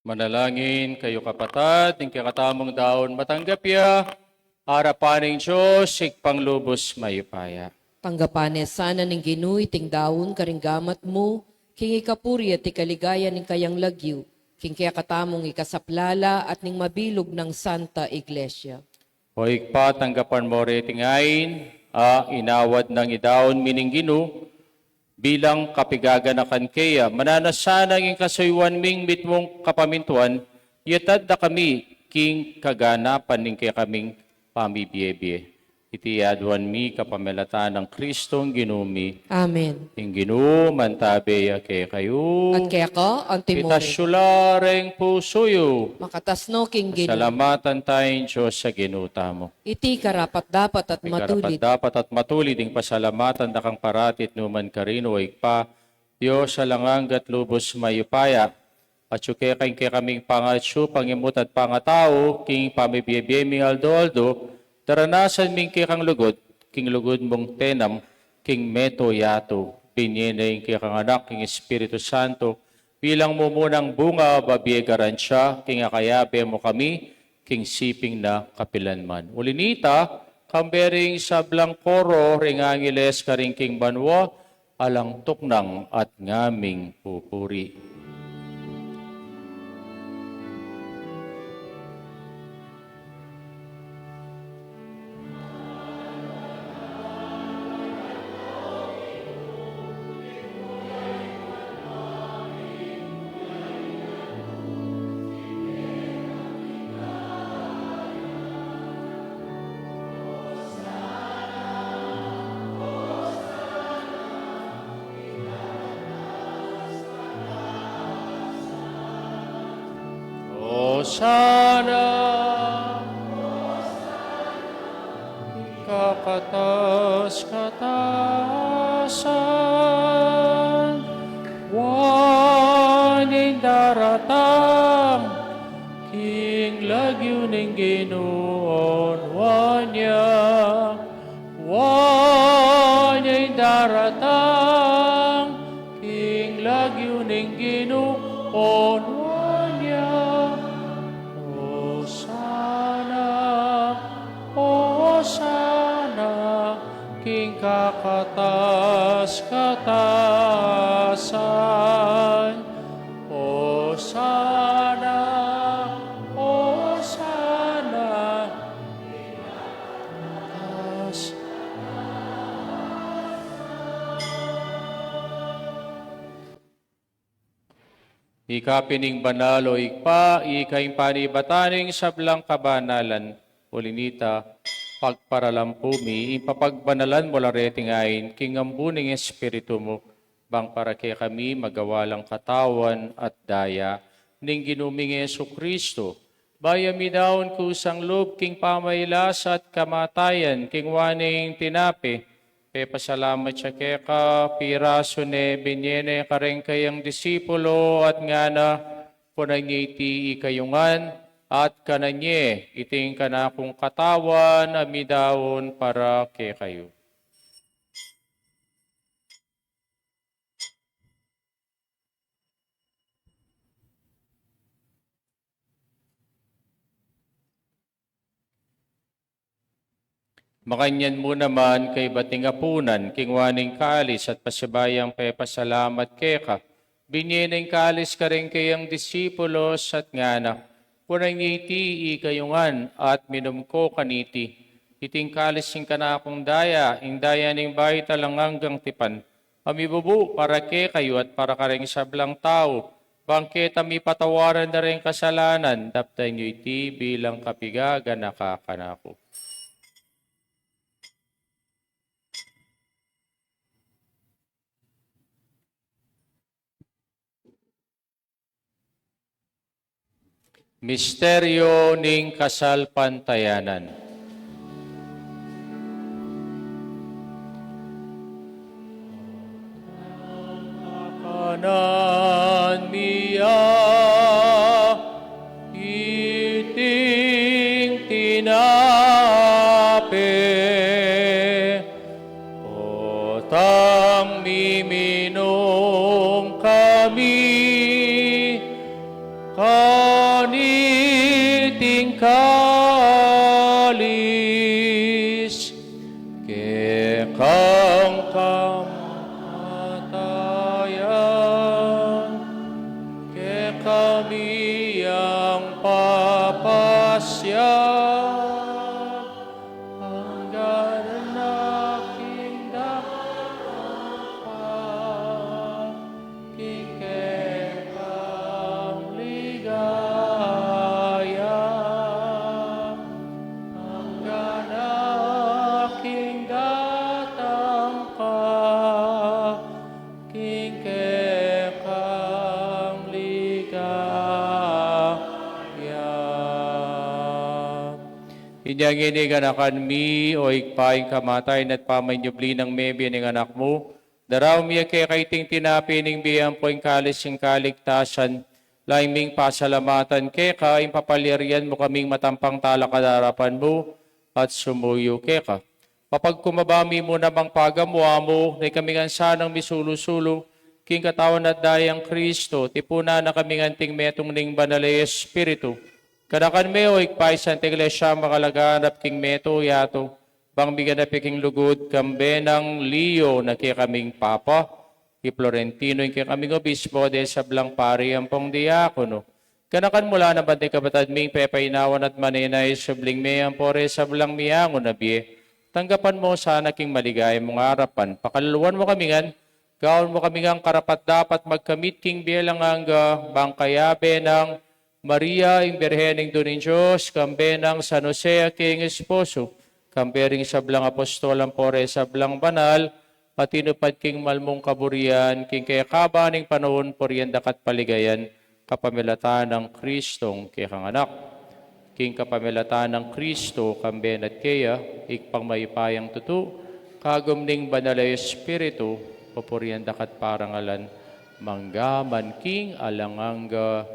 Manalangin kayu, kapatad, ing kekatamung daun matanggap ya arapan ning Dios, Ibpang lubus mayupaya. Tanggapan ne sana ning Ginu iting daun karing gamat mu, king ikapuri at ikaligaya ning kayang lagyu, king kekatamung ikasaplala at ning mabilug nang Santa Iglesia. O Ibpa, tanggapan mu reting ain a inawad nang idaun mi ning Ginu bilang kapigaganakan keya. Mananu na sana ing kasuyuan ming mitmung kapamintuan, yatad da kami king kaganapan ning kekaming pamibiebie. Iti aduan mi kapamilatan nang Kristong Ginu mi. Amen. Ing Ginu mantabe ya kekayu. At keka antimurin. Itas yu la ring pusu yu. Makatas no king Ginu. Pasalamatan taya ing Dios a Ginu tamu. Iti karapat-dapat at matulid. Iti karapat-dapat at matulid ing pasalamatan da kang parati at nukarin man, O Ibpa, Dios alang angga at lubus mayupaya. At yu keka ing kekaming pangatsu, pangimut at pangatau, king pamibiebie ming aldo-aldo, daranasan mi ing kekang lugud, king lugud mung tinamnan, king meto yatu, binie ne ing kekang Anak, king Espiritu Santo, bilang mumunang bunga, babie garansya, king akayabe mu kami, king siping na kapilanman. Uli nita, kambe ring sablang koro ring angeles karin king banua, alang tuknang at ngaming pupuri. Hosana, kakatas-katasan, wa ning daratang king lagyu ning Ginu, wa nya, wa nya ing daratang king lagyu ning Ginu, wa nya. Hosana, Hosana, king kakatas-katasan. Hosana, Hosana. Ika pin ing banal, o Ibpa, ika ing panibatan ning sablang kabanalan. Uli nita, pagparalampu mi ing papagbanalan mu la reting ain king ambu ning Espiritu mu, bang para kekami magawa lang katawan at daya ning Ginu ming Jesucristo. Bayu mi daun kusang lub king pamailasa at kamatayan, kinua ne ing tinape, pepasalamat ya keka, pirasu ne, binie ne karing kayang disipulo, at ngana, kunan ye iti ikayu ngan, at kanan ye, iti ing kanakung katawan a midaun para kekayu. Makanyan mu naman kaybat ning apunan, kinua ne ing kalis at pasibayu yang pepasalamat keka, binie ne ing kalis karing kayang disipulos at ngana, kunan ye iti ikayu ngan at minum ko kaniti, iti ing kalis ning kanakung daya, ing daya ning bayu at alang anggang tipan, a mibubu para kekayu at para karing sablang tau, bang keta mipatawaran da ring kasalanan. Daptan yu iti bilang kapigaganaka kanaku. Misteryo ning kasalpantayanan. Kanan mi ya iting tinape, potang miminum kami Kaniting kalis, kekang kamatayan, kekami yang papasya, angga na king dakal pa, king kekang ligaya, angga na king datang ka, king kekang ligaya. Inya ngeni, ganakan mi, o Ibpa, ing kamatayan at pamanyubli nang mebie ning Anak mu, daraun mi keka iting tinape ning bie ampo ing kalis ning kaligtasan, laing ming pasalamatan keka ing papalyarian mu kaming matampang talakad king arapan mu at sumuyu keka. Mapagkumbaba mi mu namang pagamu-amu, nung ikami ngan sanang misulu-sulu king katawan at dayang Kristo, tipunan na kaming anting metung ning Banal a Espiritu. Ganakan me, o Ibpa, ing Santa Iglesia makalaganap king metung yatu, bang miganap ya king lugud, kambe nang Leo na kekaming Papa, i Florentino ing kekaming Obispo, deng sablang pari ampong diakono. Ganakan mu la naman ding kapatad ming pepainawan at manenaya king subling mie ampo reng sablang miangun a bie. Tanggapan mu la sana king maligaya mung arapan. Pakaluluan mu kami ngan, gawan mu kami ngan karapat-dapat magkamit king bie alang angga, bang kayabe nang Maria, ing Birhen Indu ning Dios, kambe nang San Jose a kayang esposo, kambe ring sablang apostol ampo reng sablang banal a tinupad king mal mung kaburian, king kekaban ning panaun purian daka at paligayan, kapamilatan nang Kristong kekang Anak. King kapamilatan nang Kristo, kambe na at keya, Ibpang mayupayang tutu, kagum ning Banal a Espiritu, papurian daka at parangalan, mangga man king alang angga.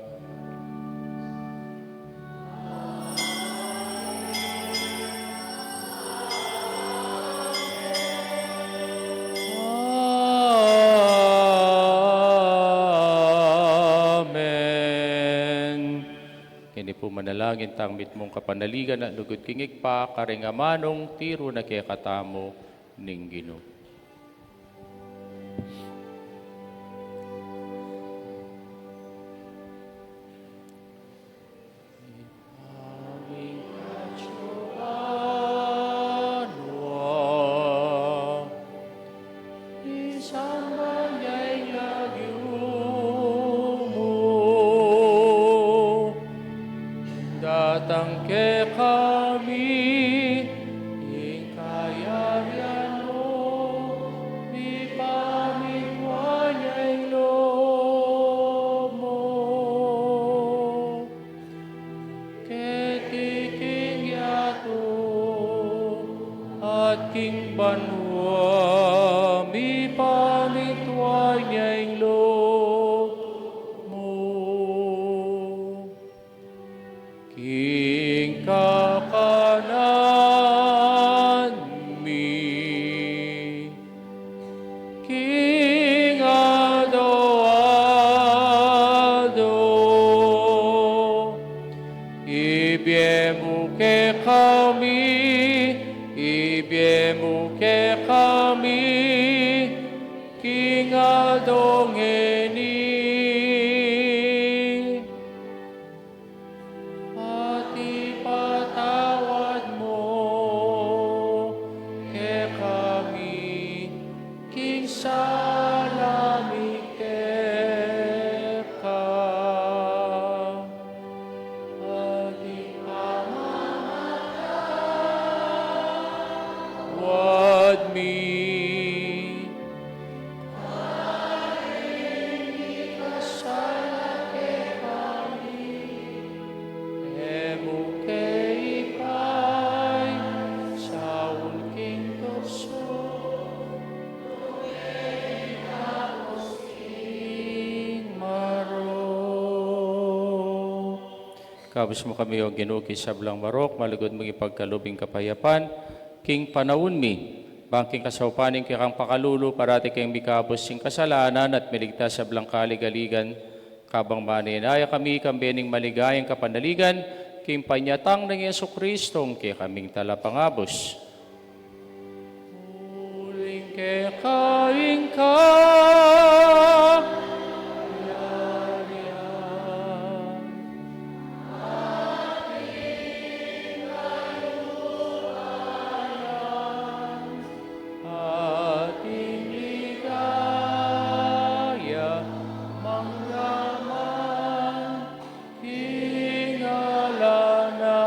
Amen. Ngeni pu manalangin tang mitmung kapanaligan at lugud king Ibpa, karing amanung tiru na kekatamu ning Ginu. Isamban ya ing lagyu mu. Datang kekami ing kayarian mu, mipamintuan ya ing lub mu. Keti king yatu at king banua, mipamintuan ya ing lub mu. King kakanan mi king aldo-aldo, ibie mu kekami, ibie mu kekami king aldo ngeni. At ipatawad mu kekami king sala mi keka, at ing pamamatawad mi E mu ke ipaisaul king tuksu, nune ikabus king marok. Ikabus mu kami, O Ginu, king sablang marok, malugud mung ipagkalub ing kapayapan king panaun mi. Bang king kasaupan ning kekang pakalulu, parati kaming mikabus king kasalanan at miligtas king sablang kaligaligan, Kabang manenaya kami kambe ning maligayang kapanaligan, king panyatang nang Jesucristo, ing kekaming Talapangabus. Uling keka ing kayarian, ating ligaya manggaman king alang angga.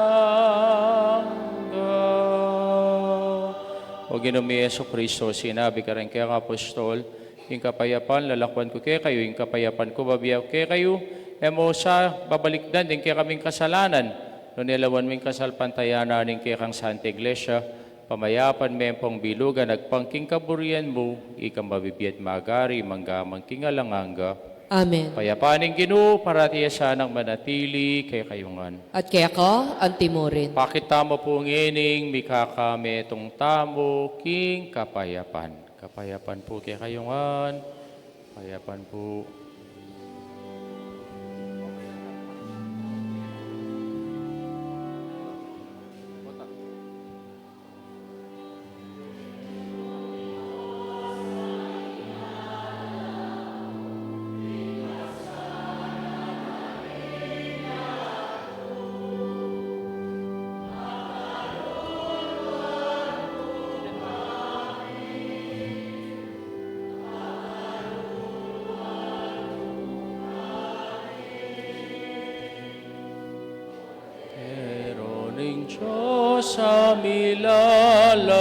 O Ginu mi Jesucristo, sinabi ka ring kekang apostol, ing kapayapan lalakwan ku kekayu, ing kapayapan ku bibie ku kekayu, e mu sa babalikdan ding kekaming kasalanan, nune lawan mu ing kasalpantayanan ning kekang Santa Iglesia, pamayapan me ampong bilugan agpang king kaburian mu, ikang mabibie at magari manggaman king alang angga. Amen. Kapayapan ning Ginu parati ya sanang manatili kekayu ngan. At keka antimurin. Pakit tamu pu ngening mikakametung tamu king kapayapan. Kapayapan pu kekayu ngan. Kapayapan pu. Kordero ning Dios a milalako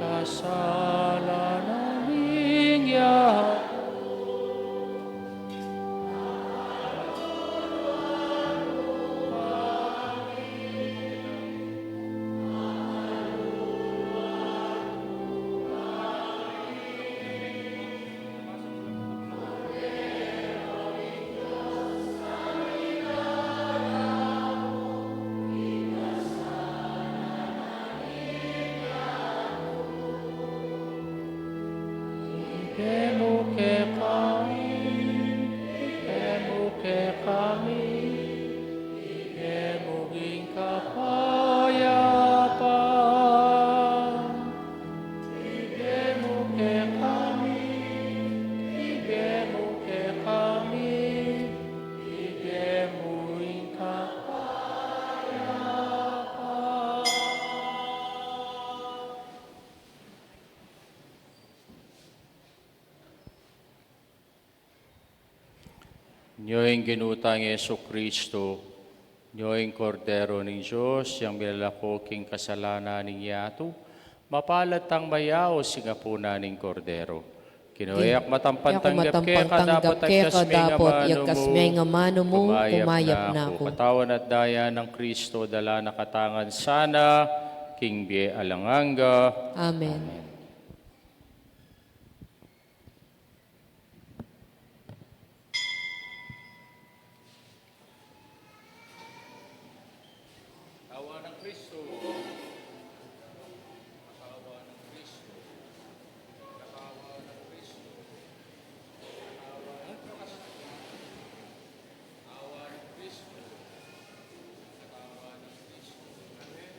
kasalanan ning yatu. Ibie mu kekami, ibie mu kekami, ibie mu ing kapayapan. Ibie mu kekami, ibie mu kekami, ibie mu ing kapayapan. Nyo ing Ginu tang Jesucristo, nyo ing Kordero ning Dios, yang milalako king kasalanan ning yatu, mapalad tang mayaus king apunan ning Kordero. Ginu, e ku matampang tanggap keka, dapot agkas me ing amanu mu, kumayap na ku. Katawan at daya nang Kristo, dala na katamu ngan sana king bie alang angga. Amen. Amen. Katawan nang Kristo. Katawan nang Kristo. Katawan nang Kristo. Katawan nang Kristo. Katawan nang Kristo. Katawan nang Kristo. Amen.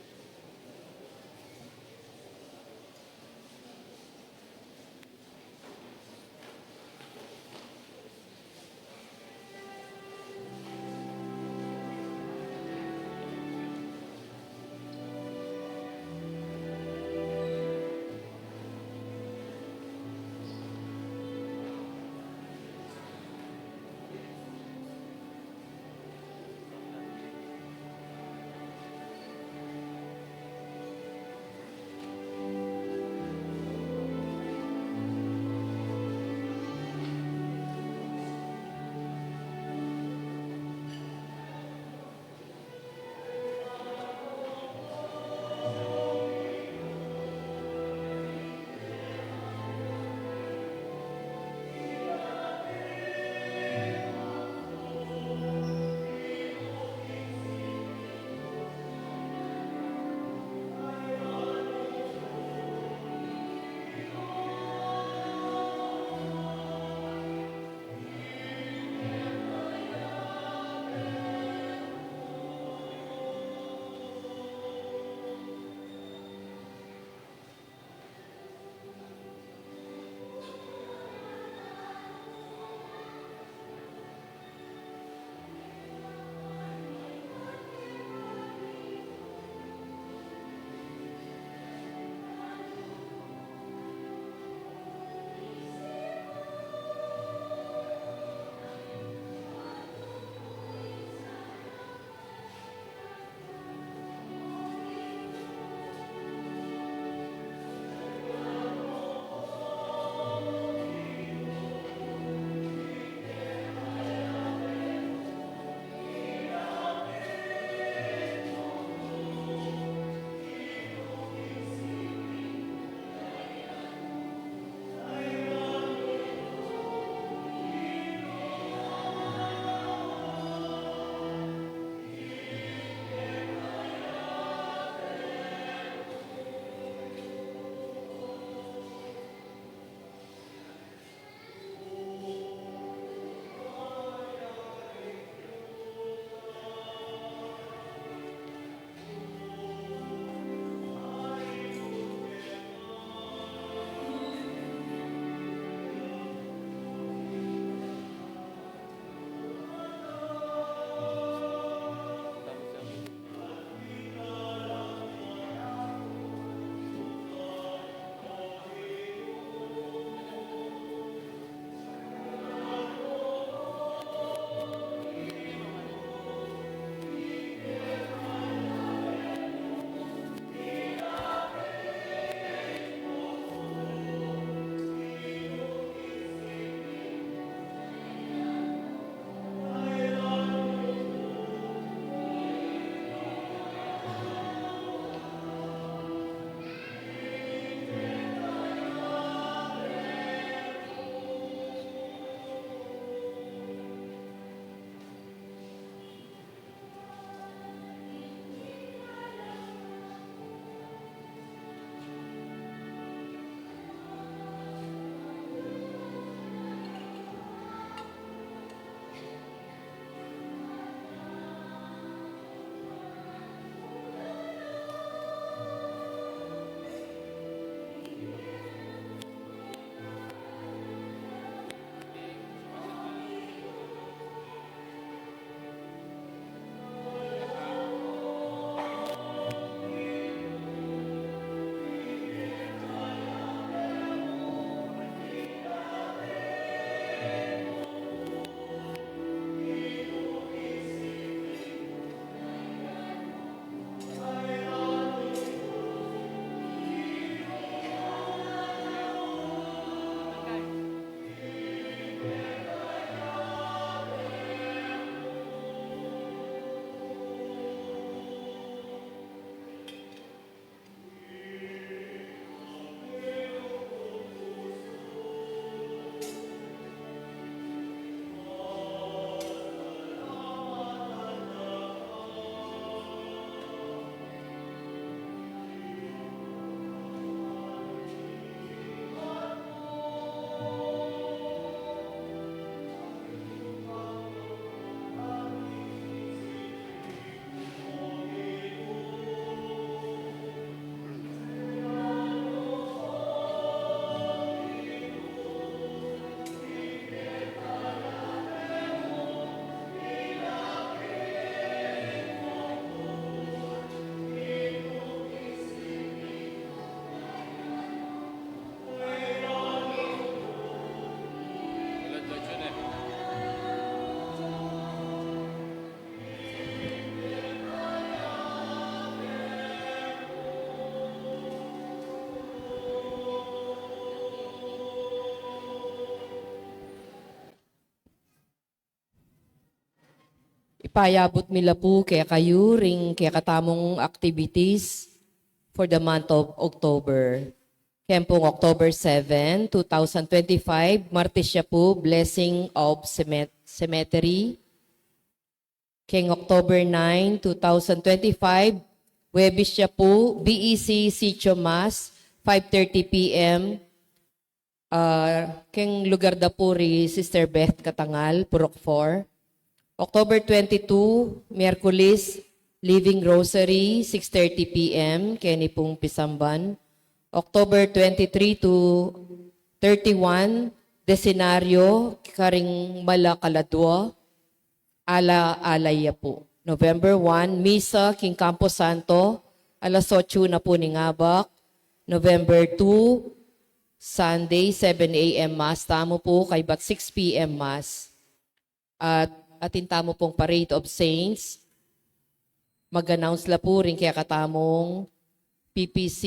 Payabut mi la pu kekayu ring kekatamung activities for the month of October. Keng pung October seven, two thousand twenty-five, Martes ya pu, blessing of cemet- cemetery. Keng October nine, two thousand twenty-five, Huwebes ya pu, B E C Sitio Mass, five thirty P M. Ah, keng lugar da pu ri Sister Beth Katangal, Purok four. October twenty-two, Miyerkules, Living Rosary, six thirty P M, keni pung pisamban. October twenty-three to thirty-one, Decenario, karing Mala Kaladua, ala-ala ya pu. November one, Misa king Campo Santo, alas otsu na pu ning abak. November two, Sunday, seven A M Mass tamu pu, kaybat six P M Mass. At atin tamu pung Parade of Saints. Mag-announce la pu ring kekatamung P P C,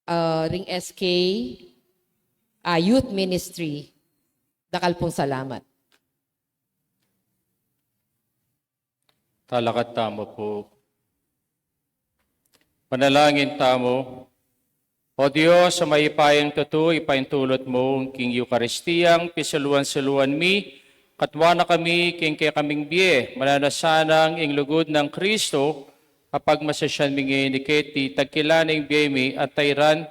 ah, ring S K, ah, Youth Ministry. Dakal pung salamat. Talakad tamu pu. Panalangin tamu. O Dios, a mayupayang tutu, ipaintulot mu king Eukaristiyang pisaluan-saluan mi, katua na kami king kekaming bie, mananu na sanang ing lugud nang Kristo, a pagmasusyan mi ngeni keti, tagkilan ing bie mi, at tairan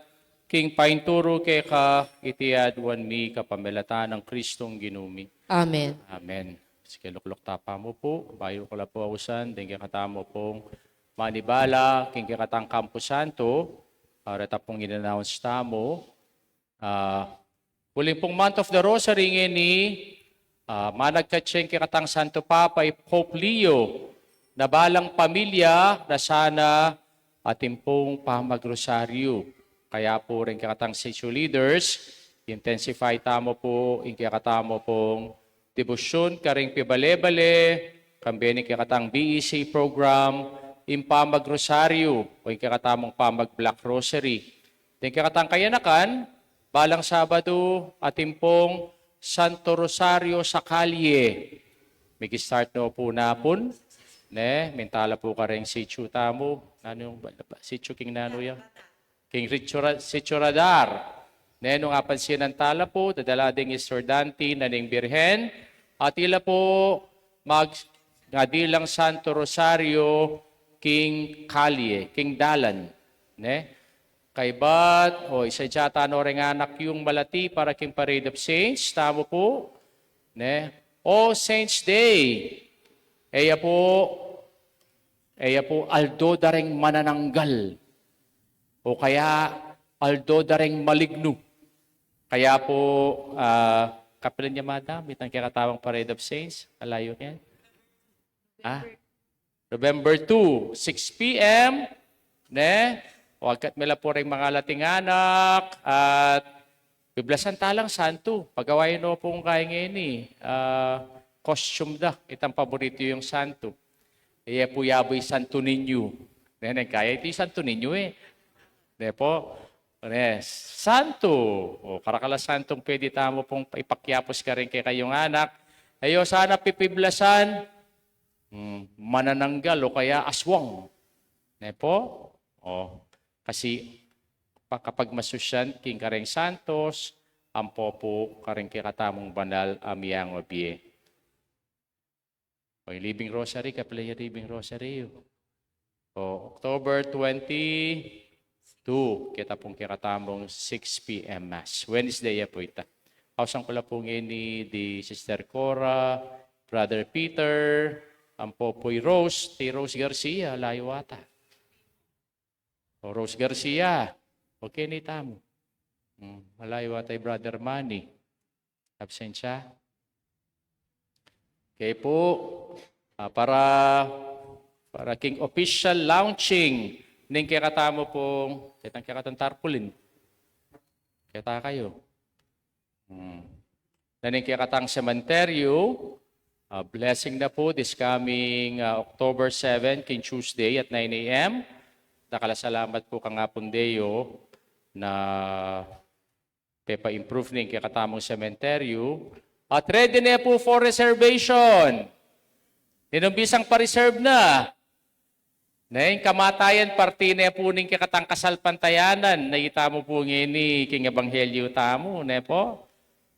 king painturu keka, iti aduan mi kapamilatan nang Kristong Ginu mi. Amen. Amen. Sige, lukluk tapa mu pu, bayu ku la pu ausan, deng kekatamu pung manibala king kekatang Campo Santo, ah, reta pung in-announce tamu. Ah, uling pung month of the Rosary ngeni, ah, managkatsyeng kekatang Santo Papa i Pope Leo, na balang pamilya na sana atin pung pamagrosaryu. Kaya pu ring kekatang sitio leaders, intensify tamu pu ing kekatamu pung debosyun karing pibale-bale, kambe ning kekatang B E C program, ing pamagrosaryu, o ing kekatamung pamag-Black Rosary. Deng kekatang kayanakan, balang Sabadu, atin pung Santo Rosario sa kalye. Mig-start no pu napun, ne, mintala pu karing sitio tamu, nanu ing sitio king nanu ya? King Sitio Ra-, Sitio Radar. Ne, nung apansinan tala pu, dadala ding estudante na ning Birhen, at ila pu mag-, ngadi lang Santo Rosario king kalye, king dalan. Ne? Kaybat, o, isadya ta no reng anak yung malati para king Parade of Saints, tamu pu, ne? O Saints Day, e ya pu, e ya pu aldo da reng manananggal, o kaya aldo da reng malignu. Kaya pu, ah, kapilan ya madam itang kekatamung Parade of Saints? Alayu ken? Ah, November two, six P M, ne? O agkat mi la pu reng mangalating anak, at biblasan ta lang santu. Pagawa yu no pung kaya ngeni, ah, costume da, itang paborito yung santu. E ya pu yabe i Santo Niño. Ne, ne, kaya iti Santo Niño e. Ne pu? Ne, santu. O, karakal a santung pwede tamu pung ipakyapus karing kekayung anak. E yu sana pipiblasan, mm, manananggal o kaya aswang. Ne pu? O, kasi pa-, kapag masusyan king kareng santos, ampo pu karing kekatamung banal a miang a bie. O, ing Living Rosary, kapilan ya Living Rosary? O, October twenty-two, keta pung kekatamung six P M Mass. Wednesday ya pu ita. Ausan ku la pu ngeni di Sister Cora, Brother Peter, ampo pu i Rose, ti Rose Garcia, alayu ata. O Rose Garcia, okay ni tamu. Hmm, alayu ata i Brother Manny. Absent siya. Okay pu, ah, para, para king official launching ning kekatamu pung, ketang kekatang tarpaulin. Keta kayu. Hmm. Na ning kekatang sementeryo, ah, blessing na pu this coming, ah, October seven, king Tuesday at nine A M. Dakal a salamat pu kang Apung Deo na pepa-improve ning kekatamung sementeryo, At ready ne pu for reservation. Ninung bisang pa-reserve na. Ne, ing kamatayan, parti ne pu ning kekatang kasalpantayanan, ne itamu pu ngeni king ebanghelyu tamu, ne pu?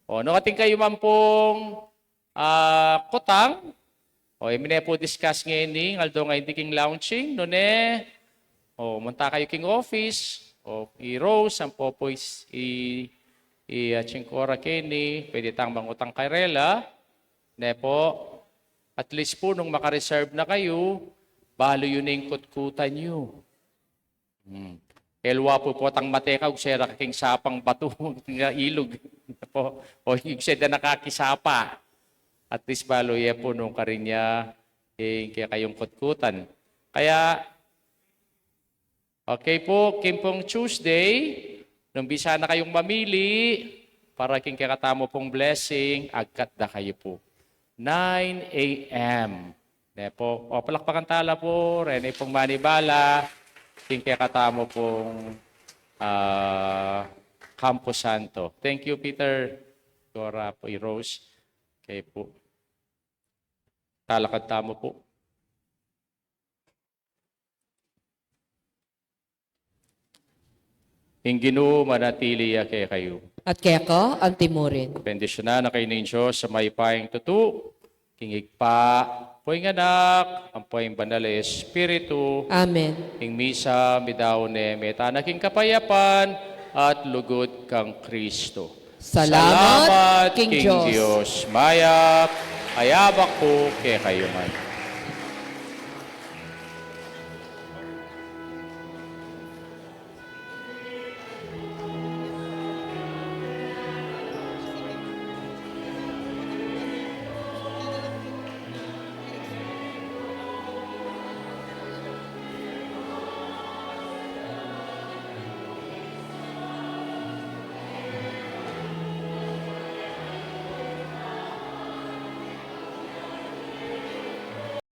O, nung atin kayu man pung, ah, kutang, o, e mi ne pu discuss ngeni, ing aldo ngeni king launching, nune, o, munta kayu king office, o, i Rose, ampo pu i, i, i, ah, Chingkora keni, pwede tang mangutang karela, ne pu? At least pu, nung maka-reserve na kayu, balu yu ne ing kutkutan yu. Hmm. Elwa pu potang mate ka, ugsera ka king sapang batu, nga ilug. Po, o ugseda na ka king sapa. At least balu ye pu nung karin ya, ing kekayung kutkutan. Kaya, okay pu, king pung Tuesday, nung bisa na kayung mamili, para king kekatamu pung blessing, agkat da kayu pu. Nine a.m. Ne pu. O, palakpakan tala pu, reni pung manibala, king kekatamu pung, ah, Campo Santo. Thank you, Peter. Dora pu, i Rose. Okay pu. Talakad tamu pu. Ing Ginu manatili ya kekayu. At keka antimurin. Bendisyunan na kayu ning Dios a mayupayang tutu, king Ibpa, ampo ing Anak, ampo ing Banal a Espiritu. Amen. Ing misa midaun ne, meta na king kapayapan at lugud kang Kristo. Salamat king Dios. Mayap a yabak pu kekayu ngan.